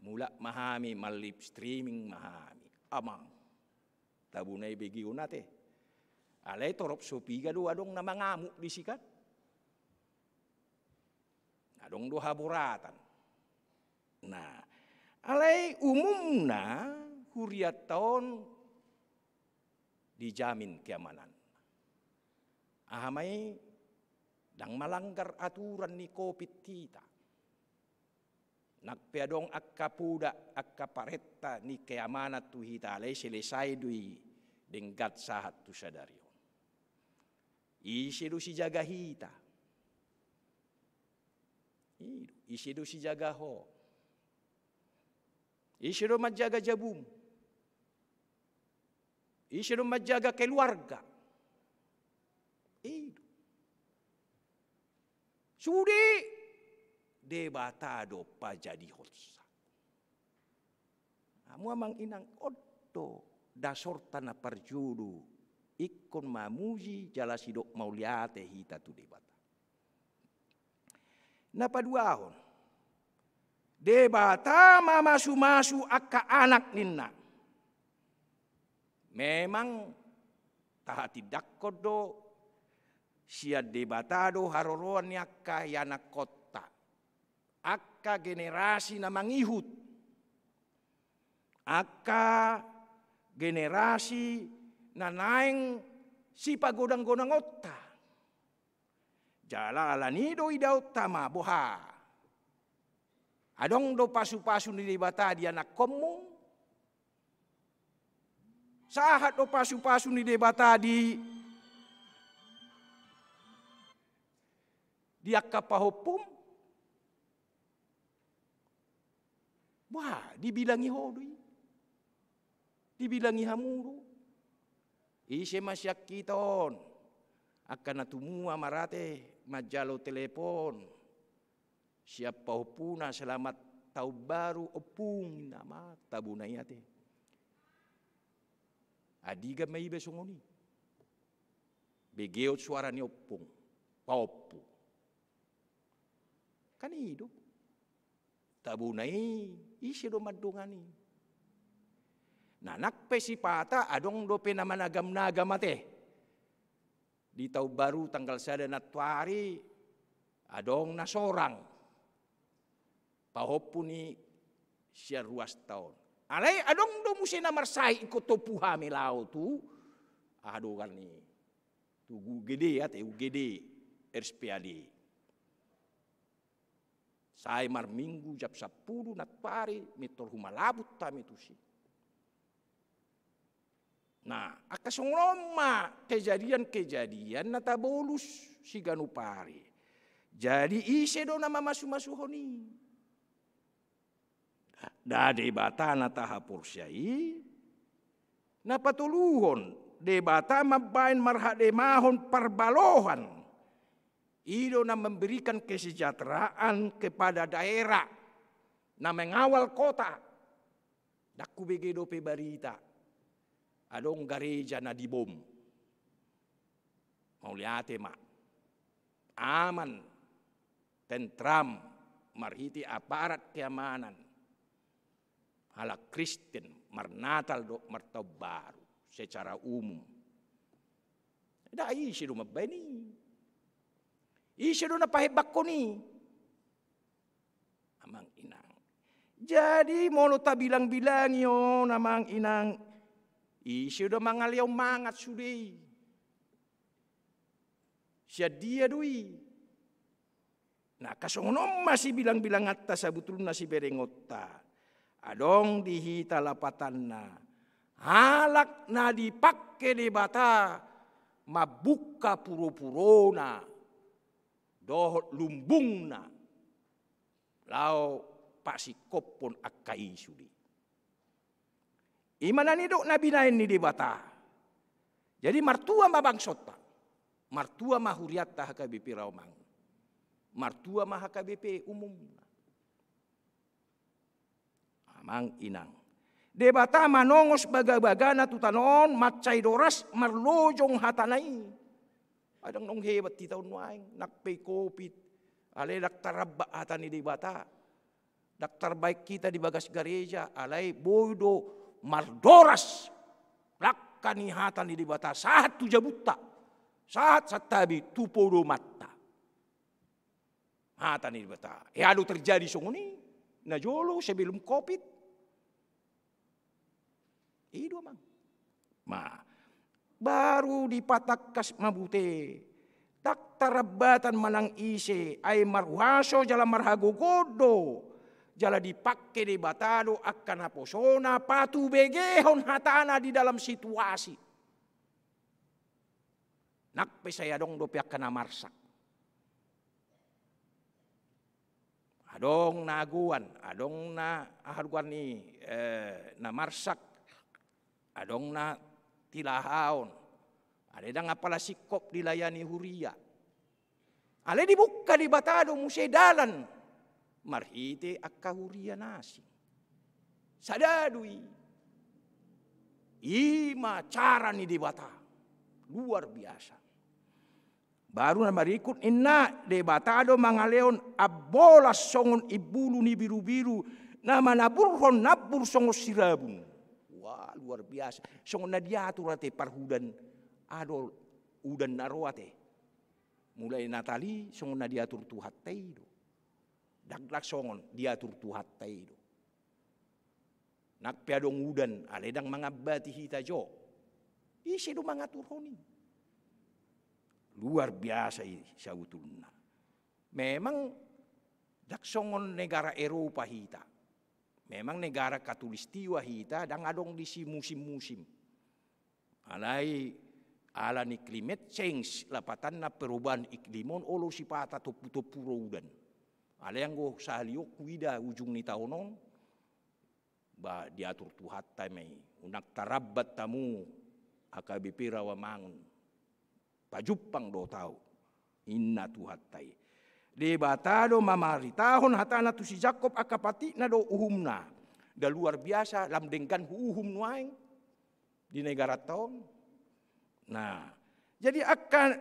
Mulak ma hami, ma-live streaming ma hami. Amang, tabona i begeon ate. Alai torop so piga do adong na mangamuk disi kan? Adong do haboratan. Nah, alai umumna hurianta on dijamin keamanan. Aha ma i, ndang malanggar aturan ni covid hita. Nang pe adong angka poda, angka parenta ni keamanan tu hita, alai selesai do i denggan sahat tu sadari on. Ise do sijaga hita? I do, ise do sijaga ho? Ise do manjaga jabum? Ise do manjaga keluarga? I do. Sude Debata do pajadihonsa. Hamu amang inang, on do dasorta na parjolo ingkon mamuji jala sidok mauliate hita tu Debata. Na paduahon, Debata mamasumasu angka anak ninna. Memang tahatindangkon do sian Debata do haroroan ni angka ianakkonta, angka generasi na mangihut, angka generasi na naeng sipagodanggodangonta. Jala alani do idaonta ma, boha, adong do pasupasu ni Debata di anakkonmu? Sahat do pasupasu ni Debata di, di angka pahompum? Wah, dibilangi ho do i. Dibilangi hamu do. Ise ma sian hita on angka na tumua marate manjalo telepon sian pahompuna, "Selamat tahun baru, Ompung," ninna ma, tabona i ate. Andigan ma iba songon i? Begeon suara ni ompung, pahompu. Kan i do. Tabona i, ise do mandongani? Nah, nang pe sipata adong dope na managamnagam ate. Di taon baru tanggal sada nantoari adong na sorang pahompu ni sian ruasta on. Alai adong do muse na marsahit ingkon tompu hami laho tu, aha do kan i, tu U G D ate, U G D, R S P A D. Sai marminggu jam sampulu nantoari, mintor humalabut hami tusi. Nah, angka songon on ma kejadian-kejadian na tabolus siganup ari. Jadi ise do na mamasumasuhon i? Nda Debata na tahaporseai. Na patoluhon, Debata mambaen marhademahon parbalohan. I do na memberikan kesejahteraan kepada daerah, na mengawal kota. Ndang hubege dope barita adong gareja na dibom. Mauliate ma. Aman, tentram, marhite aparat keamanan halak Kristen marnatal dohot martaon baru secara umum. Nda ise do mambaen i. Ise do na pahembangkon i. Amang inang. Jadi molo tabilang-bilangi on amang inang, ise do mangalehon mangan sude i? Sian dia do i? Nah, angka songon on ma sibilang-bilanganta sabutulna siberengonta. Adong di hita lapatanna halak na dipangke Debata mambungka puro-purona dohot lumbungna laho pasingkophon angka i sude. I ma na nidok na binaen ni Debata. Jadi martua ma bangsonta, martua ma hurianta H K B P Rawamangun, martua ma H K B P umumna. Amang inang, Debata manongos bagabagana tu tano on mansai doras marlojong hatana i. Adong naung hebat hita on nuaeng, nang pe i covid, alai ndang taramba hata ni Debata. Ndang tarbaen hita di bagas gareja, alai boi do mardoras langka ni hata ni Debata sahat tu jabunta, sahat santabi tu podomanta. Hata ni Debata. Ia do terjadi songon i najolo sebelum covid. I do amang. Ma, baru dipatangkas ma bute. Ndang tarambatan manang ise, ai marhuaso jala marhagogoon do. Jala dipangke Debata do angka naposona patubegehon hatana di dalam situasi. Nang pe sai adong dope angka na marsak. Adong na agoan, adong na aha do goarna i, eh, na marsak, adong na tilahaon. Alai ndang apala singkop dilayani huria. Alai dibungka Debata do muse dalan marhite angka huria na asing. Sada do i. I ma cara ni Debata. Luar biasa. Baru na marikut ninna, Debata do mangalehon ambolas songon imbulu ni birubiru, na manaburhon nambur songon sirabun. Wah, luar biasa. Songon na diatur ate parhudan, adong udan na ro ate. Mulai Natal i songon na diatur Tuhanta i do. Ndang songon diatur Tuhanta i do. Nang pe adong udan, alai ndang mangambati hita jo. Ise do mangaturhon i? Luar biasa i sabutulna. Memang ndang songon negara Eropa hita. Memang negara katulistiwa hita, ndang adong disi musim-musim. Alai ala ni climate change, lapatanna perubahan iklim on, olo sipata tompu-tompu ro udan. Alai anggo sahali on huida ujung ni taon on, ba diatur Tuhanta ma i, unang tarambat hamu H K B P Rawamangun. Pajumpang do tahu, inna Tuhanta i. Debata do mamaritahon hatana tu si Jakkob, angka patikna do uhumna. Nda luar biasa, lam denggan huuhum nuaeng di negaranta on. Nah, jadi angka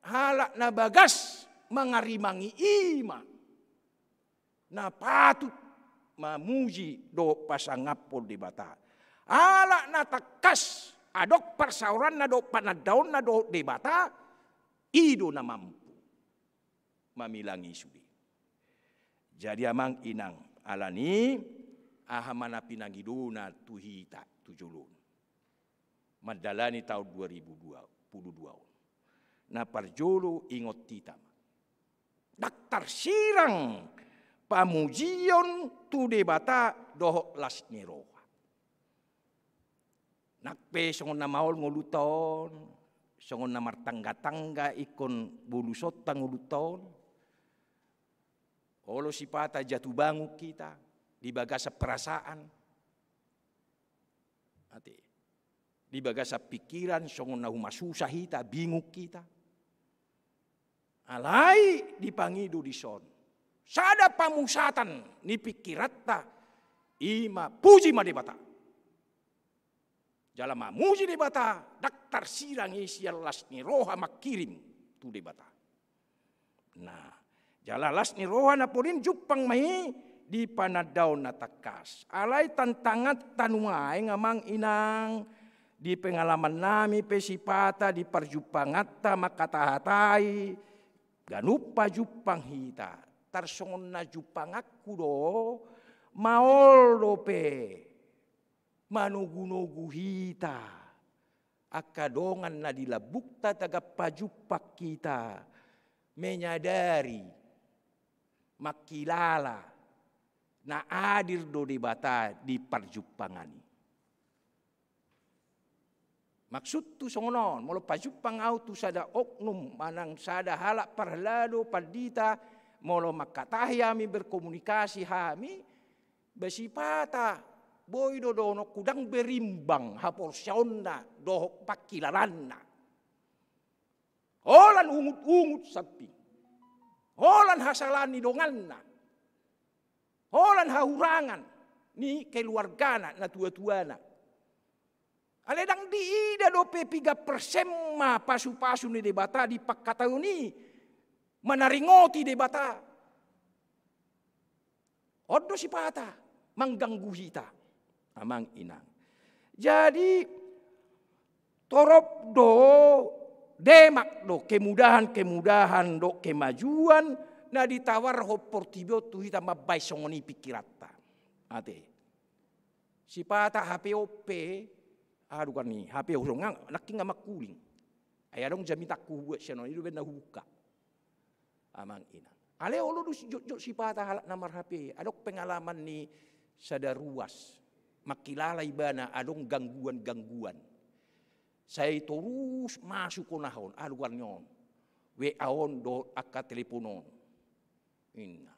halak na bagas mangarimangi i ma na patut mamuji dohot pasangaphon Debata. Halak na tangkas adong parsaoranna dohot panandaonna dohot Debata, i do na mampu mamilangi sude. Jadi amang inang, alani aha ma na pinangidona tu hita tu jolo on mandalani taon dua ribu dua puluh dua on. Na parjolo ingot hita ma, ndang tarsirang pamujion tu Debata dohot las ni roha. Nang pe songon na maol ngolunta on, songon na martangga-tangga ingkon bolusonta ngolunta on, olo sipata jatuh bangun hita di bagasan perasaan. Ate. Di bagasan pikiran, songon na humasusa hita, bingung hita. Alai dipangido dison sada pamusatan ni pikiranta, i ma puji ma Debata. Jala mamuji Debata, ndang tarsirang i sian las ni roha mangkirim tu Debata. Nah, Jala las ni roha na porin jumpang ma i di panandaon na tangkas. Alai tantanganta nuaeng amang inang, di pengalamannami pe sipata di parjumpanganta mangkatahatai, ganup pajumpang hita, tarsongon na jumpanganku do, maol dope manogunogu hita, angka dongan na di lambungta tagan pajumpang hita, menyadari, mangkilala, na hadir do Debata di parjumpangan i. Maksudhu songon on, molo pajumpang ahu tu sada oknum, manang sada halak parhalado, pandita, molo mangkatahi hami, berkomunikasi hami, ba sipata, boi do dohononku ndang berimbang haporseaonna dohot pangkilalanna. Holan ungut-ungut samping. Holan hasalaan ni donganna. Holan hahurangan ni keluargana, natuatuana. Alai ndang diida dope piga persen ma pasupasu ni Debata di pangkataion i, manaringoti Debata. On do sipata mangganggu hita, amang inang. Jadi, torop do, demak do kemudahan-kemudahan do kemajuan na ditawarhon portibi on tu hita mambahen songon i pingkiranta. Ate. Sipata H P on pe, aduh kan i, H P on songon nangkin nga mangkuling. Ai adong jamitangku hubuat sian on, i do umbahen na hubuka. Amang inang. Alai olo do jotjot sipata halak na mar-H P, adong pengalaman ni sada ruas. Mangkilala ibana adong gangguan-gangguan. Sai torus masuk on aha on, aduh kan i on. W A on dohot angka telepon on. Inna.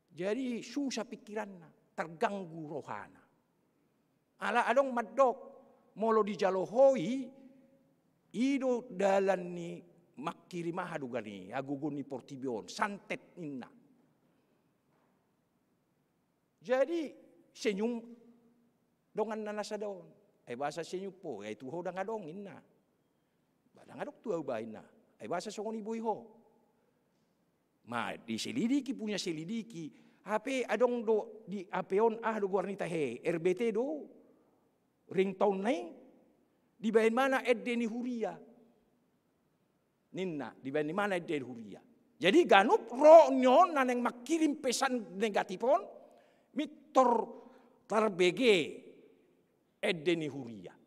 Jadi susah pingkiranna, terganggu rohana. Ala adong mandok, molo dijalo ho i, i do dalan ni mangkirim aha do gani, hagogoon ni portibi on, santet inna. Jadi senyum donganna na sada on. Ai boasa senyum ho, ai tu ho ndang adong inna. Ba ndang adong tu ahu ba inna. Ai boasa songon i boi ho. Ma, diselidiki, punya selidiki. H P adong do di H P on, aha do goar ni tahe, R B T do. Ringtone na i, dibahen ma na ende ni huria. Ninna, dibahen ma na ende ni huria. Jadi ganup ro ni on na naeng mangkirim pesan negatif on, mintor tarbege ende ni huria.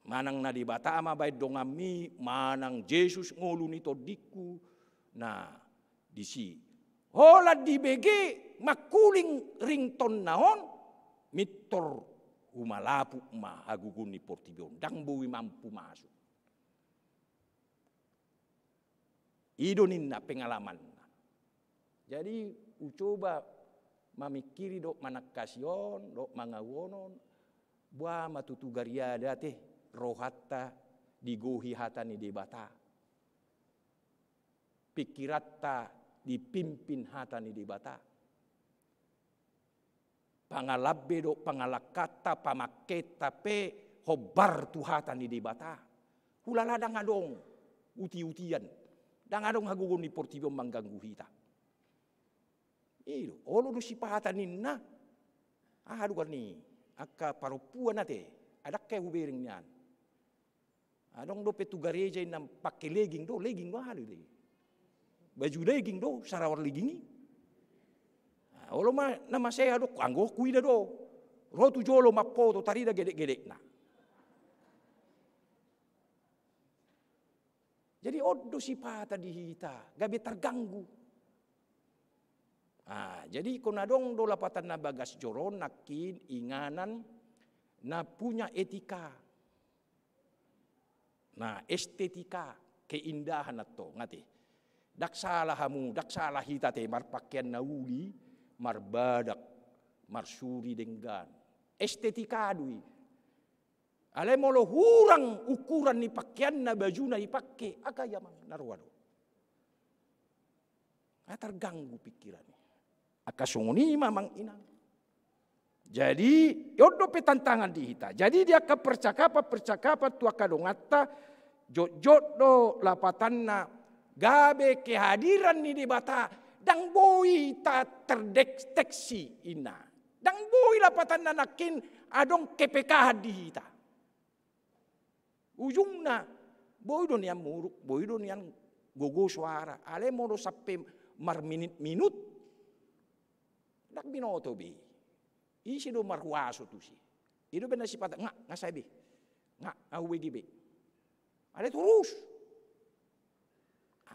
Manang na Debata ma bahen donganmi, manang Jesus ngolu ni tondingku, na disi. Holan dibege mangkuling ringtone na on, mintor humalaput ma hagogoon ni portibi on, ndang boi mampu masuk. I do ninna pengalamanna. Jadi, hucoba mamingkiri dohot manangkasi on, dohot mangahuon on, boha ma tutu gariada ate rohanta digohi hata ni Debata. Pingkiranta dipimpin hata ni Debata. Pangalambe dohot pangalangkanta, pamangkenta pe hombar tu hata ni Debata. Hulala ndang adong uti-utian, ndang adong hagogoon ni portibi on mangganggu hita. I do, olo do sipata ninna. Aha do kan i, angka parompuan ate, adong angka hubereng nian. Adong dope tu gareja i na pake legging do, legging do aha do i. Baju legging do, sarawar legging i. Nah, olo ma na masehat do, anggo huida do. Ro tu jolo mampoto, tarida gedek-gedekna. Jadi on do sipata di hita, gabe targanggu. Ah, jadi ingkon adong do lapatanna bagas joro on nangkin inganan na punya etika. Nah, estetika, keindahan antong ate. Ndang sala hamu, ndang sala hita ate marpakean na uli, marbadak, marsuri denggan. Estetika do i. Alai molo hurang ukuran ni pakeanna, bajuna dipake, aha i amang, na roa do. Nga targanggu pingkiran i. Angka songon i ma amang inang. Jadi, on dope tantangan di hita. Jadi, di angka percakapan-percakapan tu angka donganta, jotjot do lapatanna Gabe kehadiran ni Debata, ndang boi taterdeteksi inna. Ndang boi lapatanna nangkin adong kepekahan di hita. Ujungna, boi do nian muruk, boi do nian gogo soara. Alai molo sampe marminut-minut, ndang binoto be. Ise do marhuaso tusi? I do umbahen na sipata, nga, nga sae be. Nga, nga hubege be. Alai torus.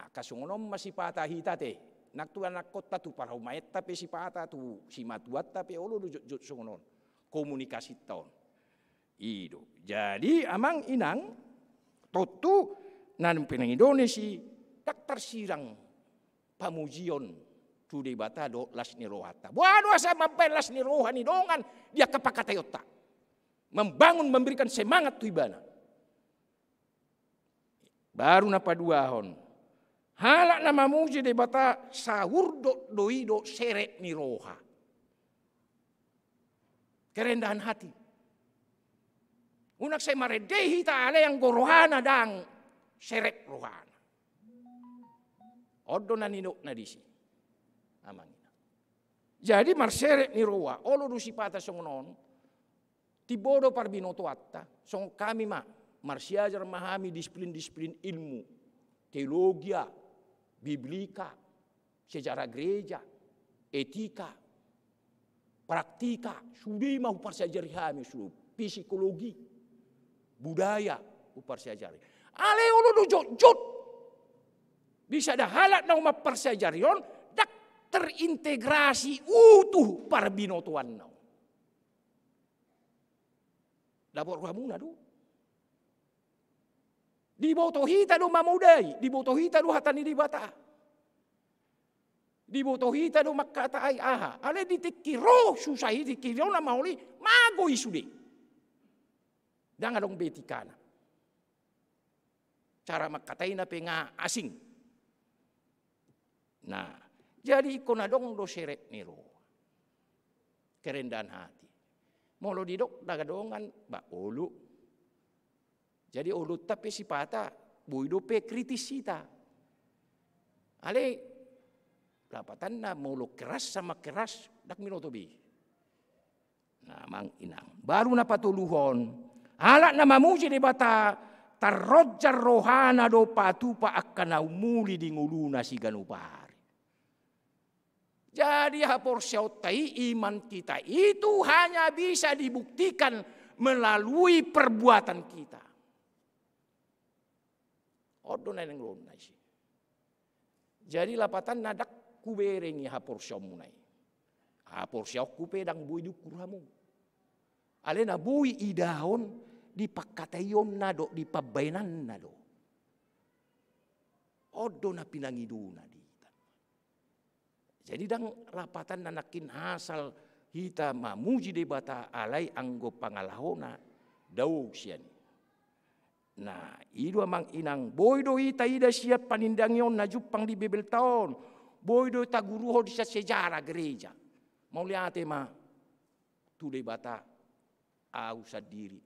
Angka songon on ma sipata hita te. Nang tu anakkonta, tu parumaenta pe sipata, tu simatuanta pe olo do jotjot songon on komunikasinta on. I do. Jadi amang inang, tontu na pinangido ni si, ndang tarsirang pamujion tu Debata dohot las ni rohanta. Boha do asa mambahen las ni roha ni dongan di angka pangkataionta, membangun, memberikan semangat tu ibana. Baru na paduahon, halak na mamuji Debata saurdot do i dohot serep ni roha. Kerendahan hati. Unang sai marende hita alai anggo rohana ndang serep rohana. On do na nidokna disi, amang inang. Jadi marserep ni roha, olo do sipata songon on. Timbo do parbinotoanta, songon hami ma, marsiajar ma hami disiplin-disiplin ilmu, teologia, biblika, sejarah gereja, etika, praktika, sude ma huparsiajari hami, sude psikologi, budaya huparsiajari. Alai olo do jotjot di sada halak na mamparsiajari on, ndang terintegrasi utuh parbinotoanna on. Dapot rohamuna do. Diboto hita do mamodai, diboto hita do hata ni Debata. Diboto hita do mangkatai aha. Alai di tingki ro susah i, tingki ro na maol i, mago i sude. Ndang adong be tingkana. Cara mangkataina pe nga asing. Nah, jadi ingkon adong do serep ni roha. Kerendahan hati. Molo didok dang dongan, bah, olo. Jadi oloonta pe sipata, boi dope kritis hita. Alai, lapatanna molo keras sama keras, ndang binoto be. Nah, amang inang. Baru na patoluhon, halak na mamuji Debata, tarronjar rohana do patupa angka na umuli di ngoluna siganup ari. Jadi haporseaonta i, iman kita itu hanya bisa dibuktikan melalui perbuatan kita. On do na naeng ulaonna i. Jadi lapatanna ndang hubereng i haporseaonmuna i. Haporseaonku pe ndang boi diukur hamu. Alai na boi idaon di pangkataionna dohot di pambahenanna do. On do na pinangidona di hita. Jadi ndang lapatanna nangkin asal hita mamuji Debata alai anggo pangalahona dao sian i. Nah, i do amang inang, boi do hita ida sian panindangion na jumpang di Bibelta on, boi do taguruhon sian sejarah gereja. Mauliate ma tu Debata, au sandiri.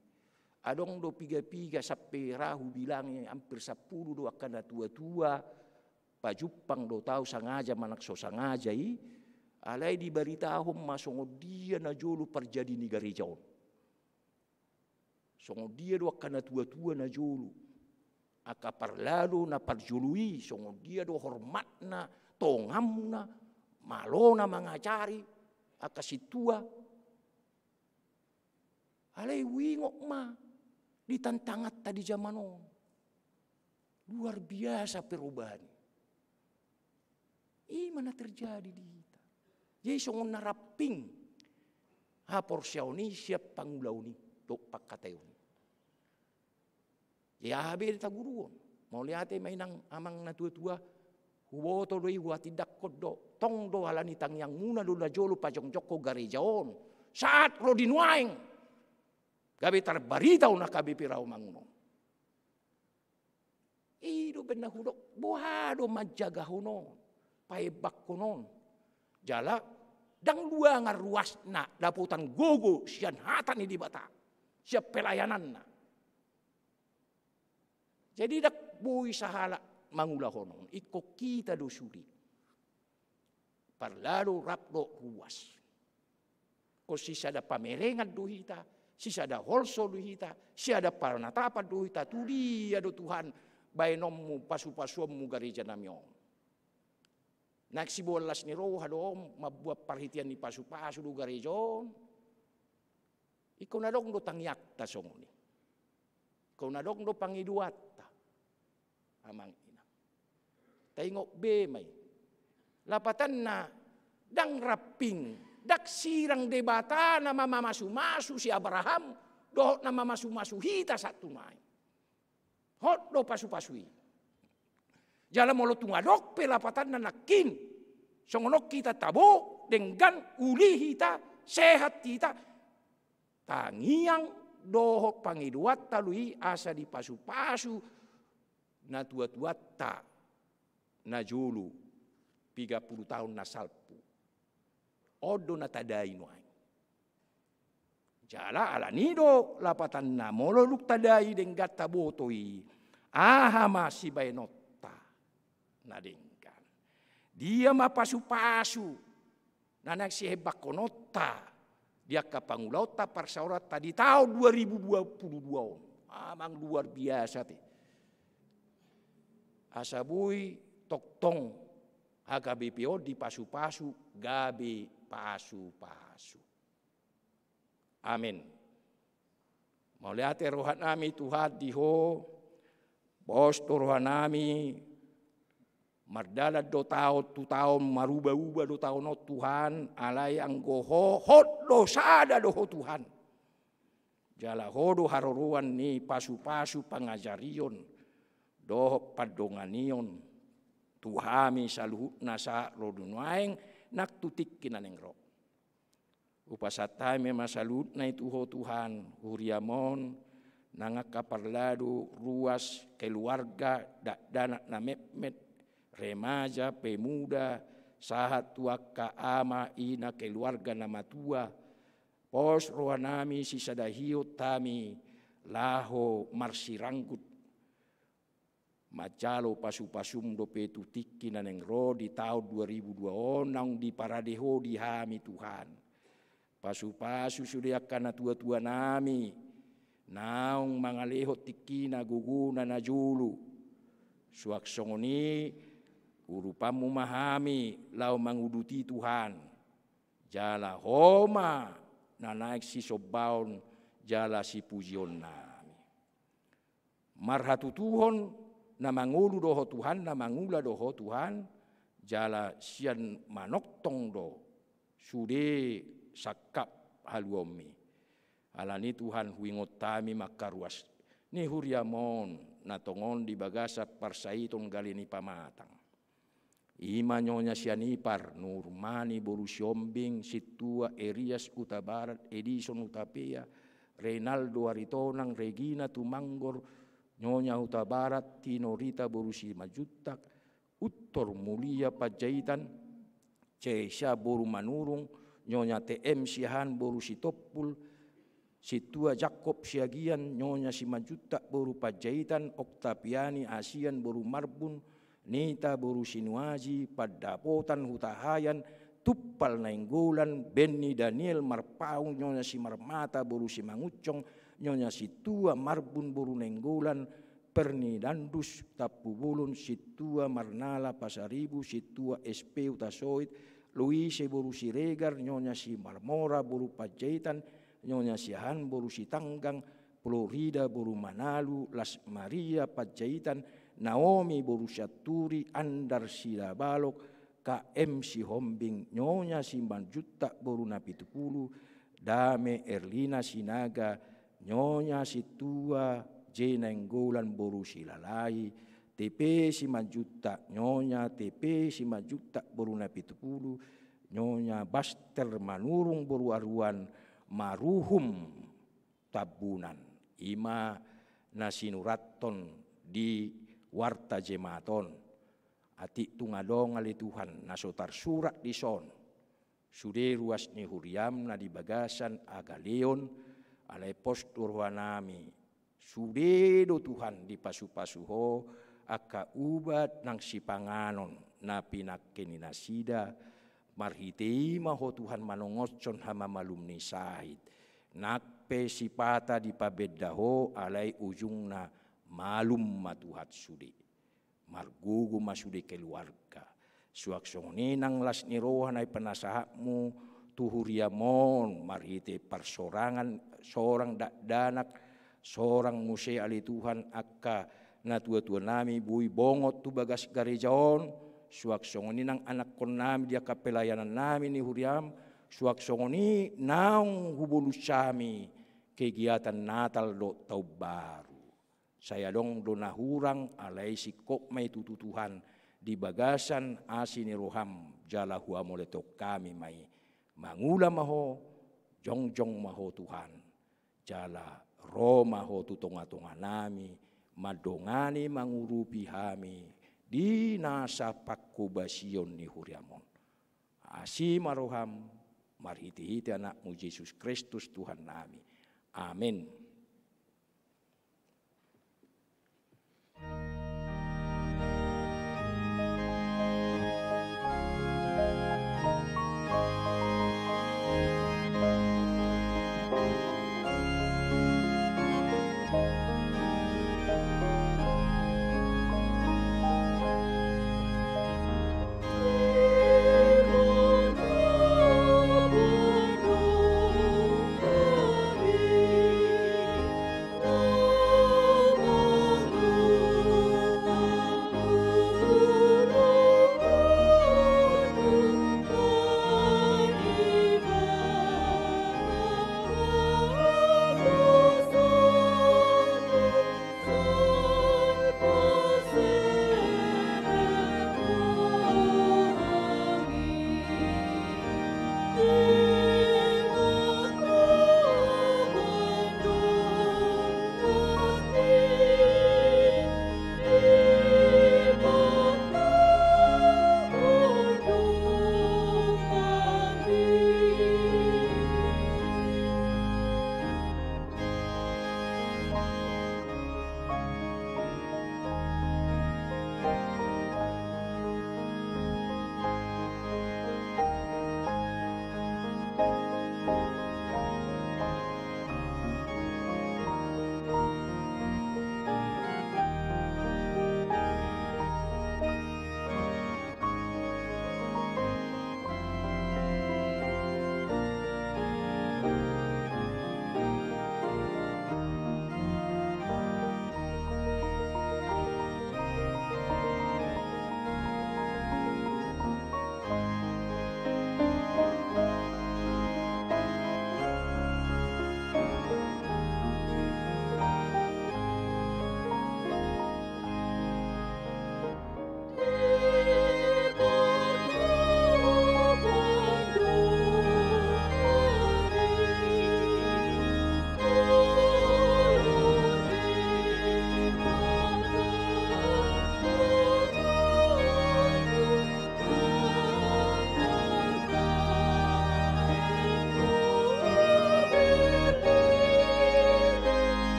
Adong do piga-piga sampe ra hubilangi hampir sampulu do angka na tua-tua, pajumpang do au sangaja manang so sangaja i, alai dibaritahon ma songon dia na jolo parjadi ni gareja on. Songon dia do angka na tua-tua na jolo. Angka parlalo na parjolo i, songon dia do hormatna, tongamna, malona mangajari angka sintua. Alai huingot ma di tantanganta di jaman on. Luar biasa perubahan i. I ma na terjadi di hita. Jadi songon na ramping haporseaon i sian pangulaon i dohot pangkataion i. Jadi aha be taguruhon? Mauliate ma inang amang na tua-tua, huboto do i, huhatindangkon do. Tong do ala ni tangiangmuna do na jolo pajongjongkon gareja on saat ro di nuaeng. Gabe tarbarita on H K B P Rawamangun on. I do umbahen na hudok, boha do manjagahon on, paembakkon on. Jala ndang luangan ruasna dapotan gogo sian hata ni Debata, sian pelayananna. Jadi ndang boi sahalak mangulahon on, ingkon hita do sude. Parlado rap dohot ruas. Ingkon sisada pamerengan do hita, sisada holso do hita, sisada panatapan do hita, tu dia do Tuhan baenonmu, pasupasuonmu gareja nami on. Naeng siboan las ni roha do mambuat parhitean ni pasupasu do gareja on. Ingkon adong do tangiangta songon i. Ingkon adong do pangidoanta. Amang inang. Taingot be ma i. Lapatanna, ndang ramping, ndang sirang Debata na mamasumasu si Abraham, dohot na mamasumasu hita sahat tu nuaeng. Hot do pasupasu i. Jala molo tung adong pe lapatanna nangkin, songon on hita tabo, denggan, uli hita, sehat hita, tangiang dohot pangidoanta do i asa dipasupasu natuatuanta na jolo, piga pulu taon na salpu. On do na tadai nuaeng. Jala alani do lapatanna, molo dung tadai denggan taboto i, aha ma sibaenonta na denggan? Dia ma pasupasu na naeng sihembangkononta di angka pangulaonta parsaoranta di taon dua ribu dua puluh dua on? Amang, luar biasa te. Asa boi tongtong H K B P on dipasupasu, gabe pasupasu. Amen. Mauliate rohanami Tuhan di Ho, pos do rohanami, mardalan do taon tu taon, maruba-uba do taon on Tuhan, alai anggo Ho, hot do, sada do Ho Tuhan. Jala Ho do haroroan ni pasupasu, pangajarion dohot pandonganion tu hami saluhutna sahat ro di nuaeng nang tu tingki na naeng ro. Hupasahat hami ma saluhutna i tu Ho Tuhan, huriam on, nang angka parladu, ruas, keluarga, dakdanak na metmet, remaja, pemuda, sahat tu angka ama, ina, keluarga na matua, pos rohanami, sisada hiot hami laho marsiranggut manjalo pasupasum dope tu tingki na naeng ro di taon dua ribu dua on naung diparade Ho di hami Tuhan. Pasupasu sude angka natuatuanami naung mangalehon tingkina, gogona na jolo. Suang songon i, urupanmu ma hami laho manguduti Tuhan. Jala Ho ma na naeng sisombaon jala sipujionnami. Marhatutuhon na mangolu do Ho Tuhan, na mangula do Ho Tuhan, jala sian manongtong do sude sangkap haluaonmi. Alani Tuhan, huingot hami ma angka ruas ni huriam on na tongon di bagasan parsaiton gale ni pamatang. I ma Nyonya Sianipar, Nurmani boru Siombing, Sintua Erias Hutabarat, Edison Hutapea, Renaldo Aritonang, Regina Tumanggor, Nyonya Hutabarat, Tinorita boru Simanjuntak, Uttor Mulia Panjaitan, Cesia boru Manurung, Nyonya T M Siahaan boru Sitompul, Sintua Jakob Siagian, Nyonya Simanjuntak boru Panjaitan, Oktaviani Asian boru Marbun, Nita boru Sinuaji, Pandapotan Hutahaean, Tumpal Nainggolan, Benny Daniel Marpaung, Nyonya Simarmata boru Simangunsong, Nyonya Sintua Marbun boru Nainggolan, Perninandus Tampubolon, Sintua Marnala Pasaribu, Sintua S P Hutasoit, Luise boru Siregar, Nyonya Simarmora boru Panjaitan, Nyonya Siahaan boru Sitanggang, Florida boru Manalu, Las Maria Panjaitan, Naomi boru Sianturi, Andar Sidabalok, K M Sihombing, Nyonya Simanjuntak boru Napitupulu, Dame Erlina Sinaga, Nyonya Sintua J Nainggolan boru Silalahi, T P Simanjuntak, Nyonya T P Simanjuntak boru Napitupulu, Nyonya Baster Manurung boru Aruan, maruhum Tambunan. I ma na sinurathon di warta jemaat on. Atik tung adong ale Tuhan na so tarsurat dison, sude ruas ni huriam na di bagasan agaleon, alai pos do rohanami, sude do Tuhan dipasupasu Ho, angka ubat nang sipanganon na pinangke ni nasida, marhite i ma Ho Tuhan manongoshon hamamalum ni sahit. Nang pe sipata dipabenda Ho, alai ujungna malum ma Tuhan sude. Margogo ma sude keluarga. Suang songon i nang las ni roha na pinasahatmu tu huriam on, marhite parsorangan sorang dakdanak, sorang muse ale Tuhan angka natuatua nami boi bongot tu bagas gareja on, suang songon i nang anakkon nami di angka pelayanan nami ni huriam, suang songon i naung hubolus hami kegiatan Natal dohot Taon Baru. Sai adong do na hurang, alai singkop ma i tutu Tuhan di bagasan asi ni roham, jala huhamauliatehon hami ma i. Mangula ma Ho, jongjong ma Ho Tuhan, jala ro ma Ho tu tongatonga nami, mandongani mangurupi hami di nasa panghobasion ni huriam on. Asi ma roham, marhitehite Anakmu Jesus Kristus Tuhan nami. Amen.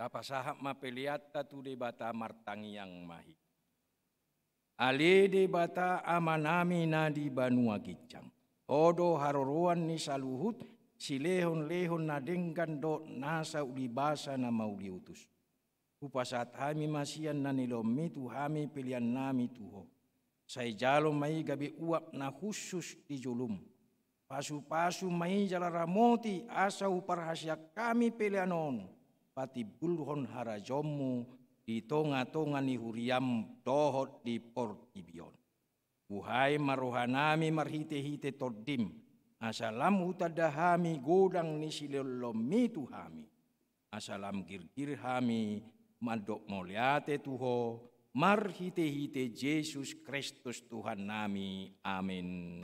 Tapasahat ma peleanta tu Debata, martangiang ma hita. Ale Debata Amanami na di banua ginjang, Ho do haroroan ni saluhut silehonlehon na denggan dohot nasa ulibasa na mauliutus. Hupasahat hami ma sian na nilehonMi tu hami peleannami tu Ho. Sai jalo ma i gabe uap na hushus di jolom. Pasupasu ma i jala ramoti asa huparhaseang hami pelean on patimbulhon harajaonMu di tongatonga ni huriaM dohot di portibi on. Buhai ma rohanami marhitehite TondiM, asa lam hutanda hami godang ni silehonlehonMi tu hami, asa lam girgir hami mandok mauliate tu Ho, marhitehite Jesus Kristus Tuhannami. Amen.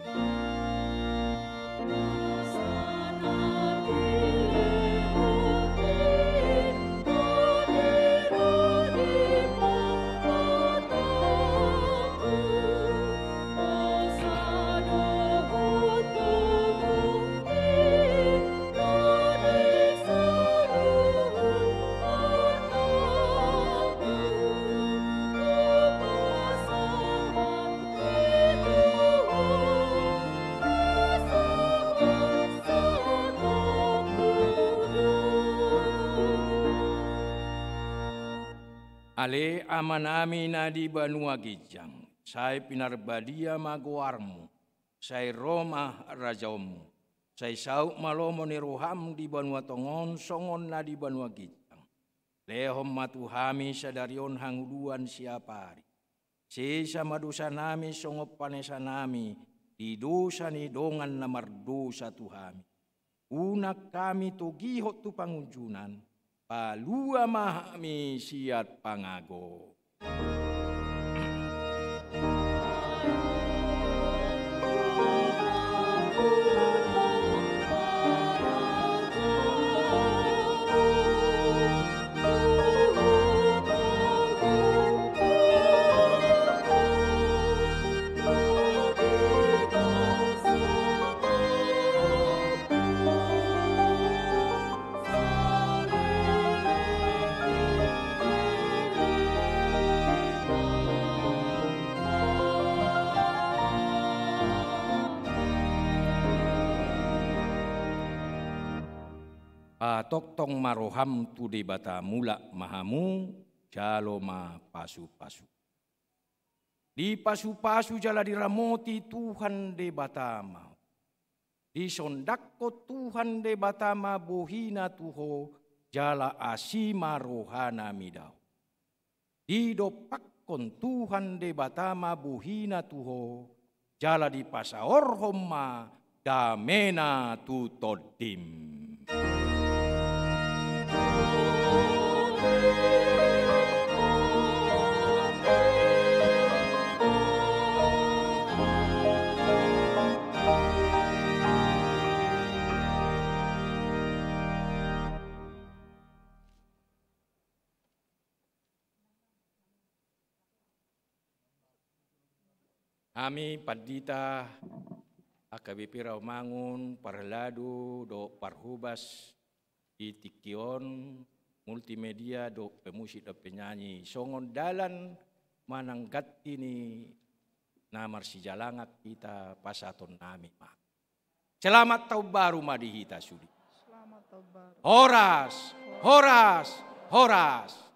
Ale Amanami na di banua ginjang, sai pinarbadia ma goarMu, sai ro ma harajaonMu, sai saut ma lomo ni rohaM di banua tonga on songon na di banua ginjang. Lehon ma tu hami sadari on hangoluan siapari. Sesa ma dosanami songon panesanami di dosa ni dongan na mardosa tu hami. Unang hami togihon tu pangunjunan, palua ma hami sian pangago. Patongtong ma roham tu Debata, mulak ma hamu, jalo ma pasupasu. Dipasupasu jala diramoti Tuhan Debata ma ho. Disondangkon Tuhan Debata ma bohina tu ho, jala asi ma rohana mida ho. Didompakkon Tuhan Debata ma bohina tu ho, jala dipasaorhon ma damena tu tondim. Hami pandita H K B P Rawamangun, parhalado dohot parhobas di tingki on, multimedia dohot pemusik dohot penyanyi, songon dalan manang ganti ni na marsijalangan hita, pasahatonnami ma. Selamat Tahun Baru ma di hita sude. Selamat Tahun Baru. Horas, horas, horas.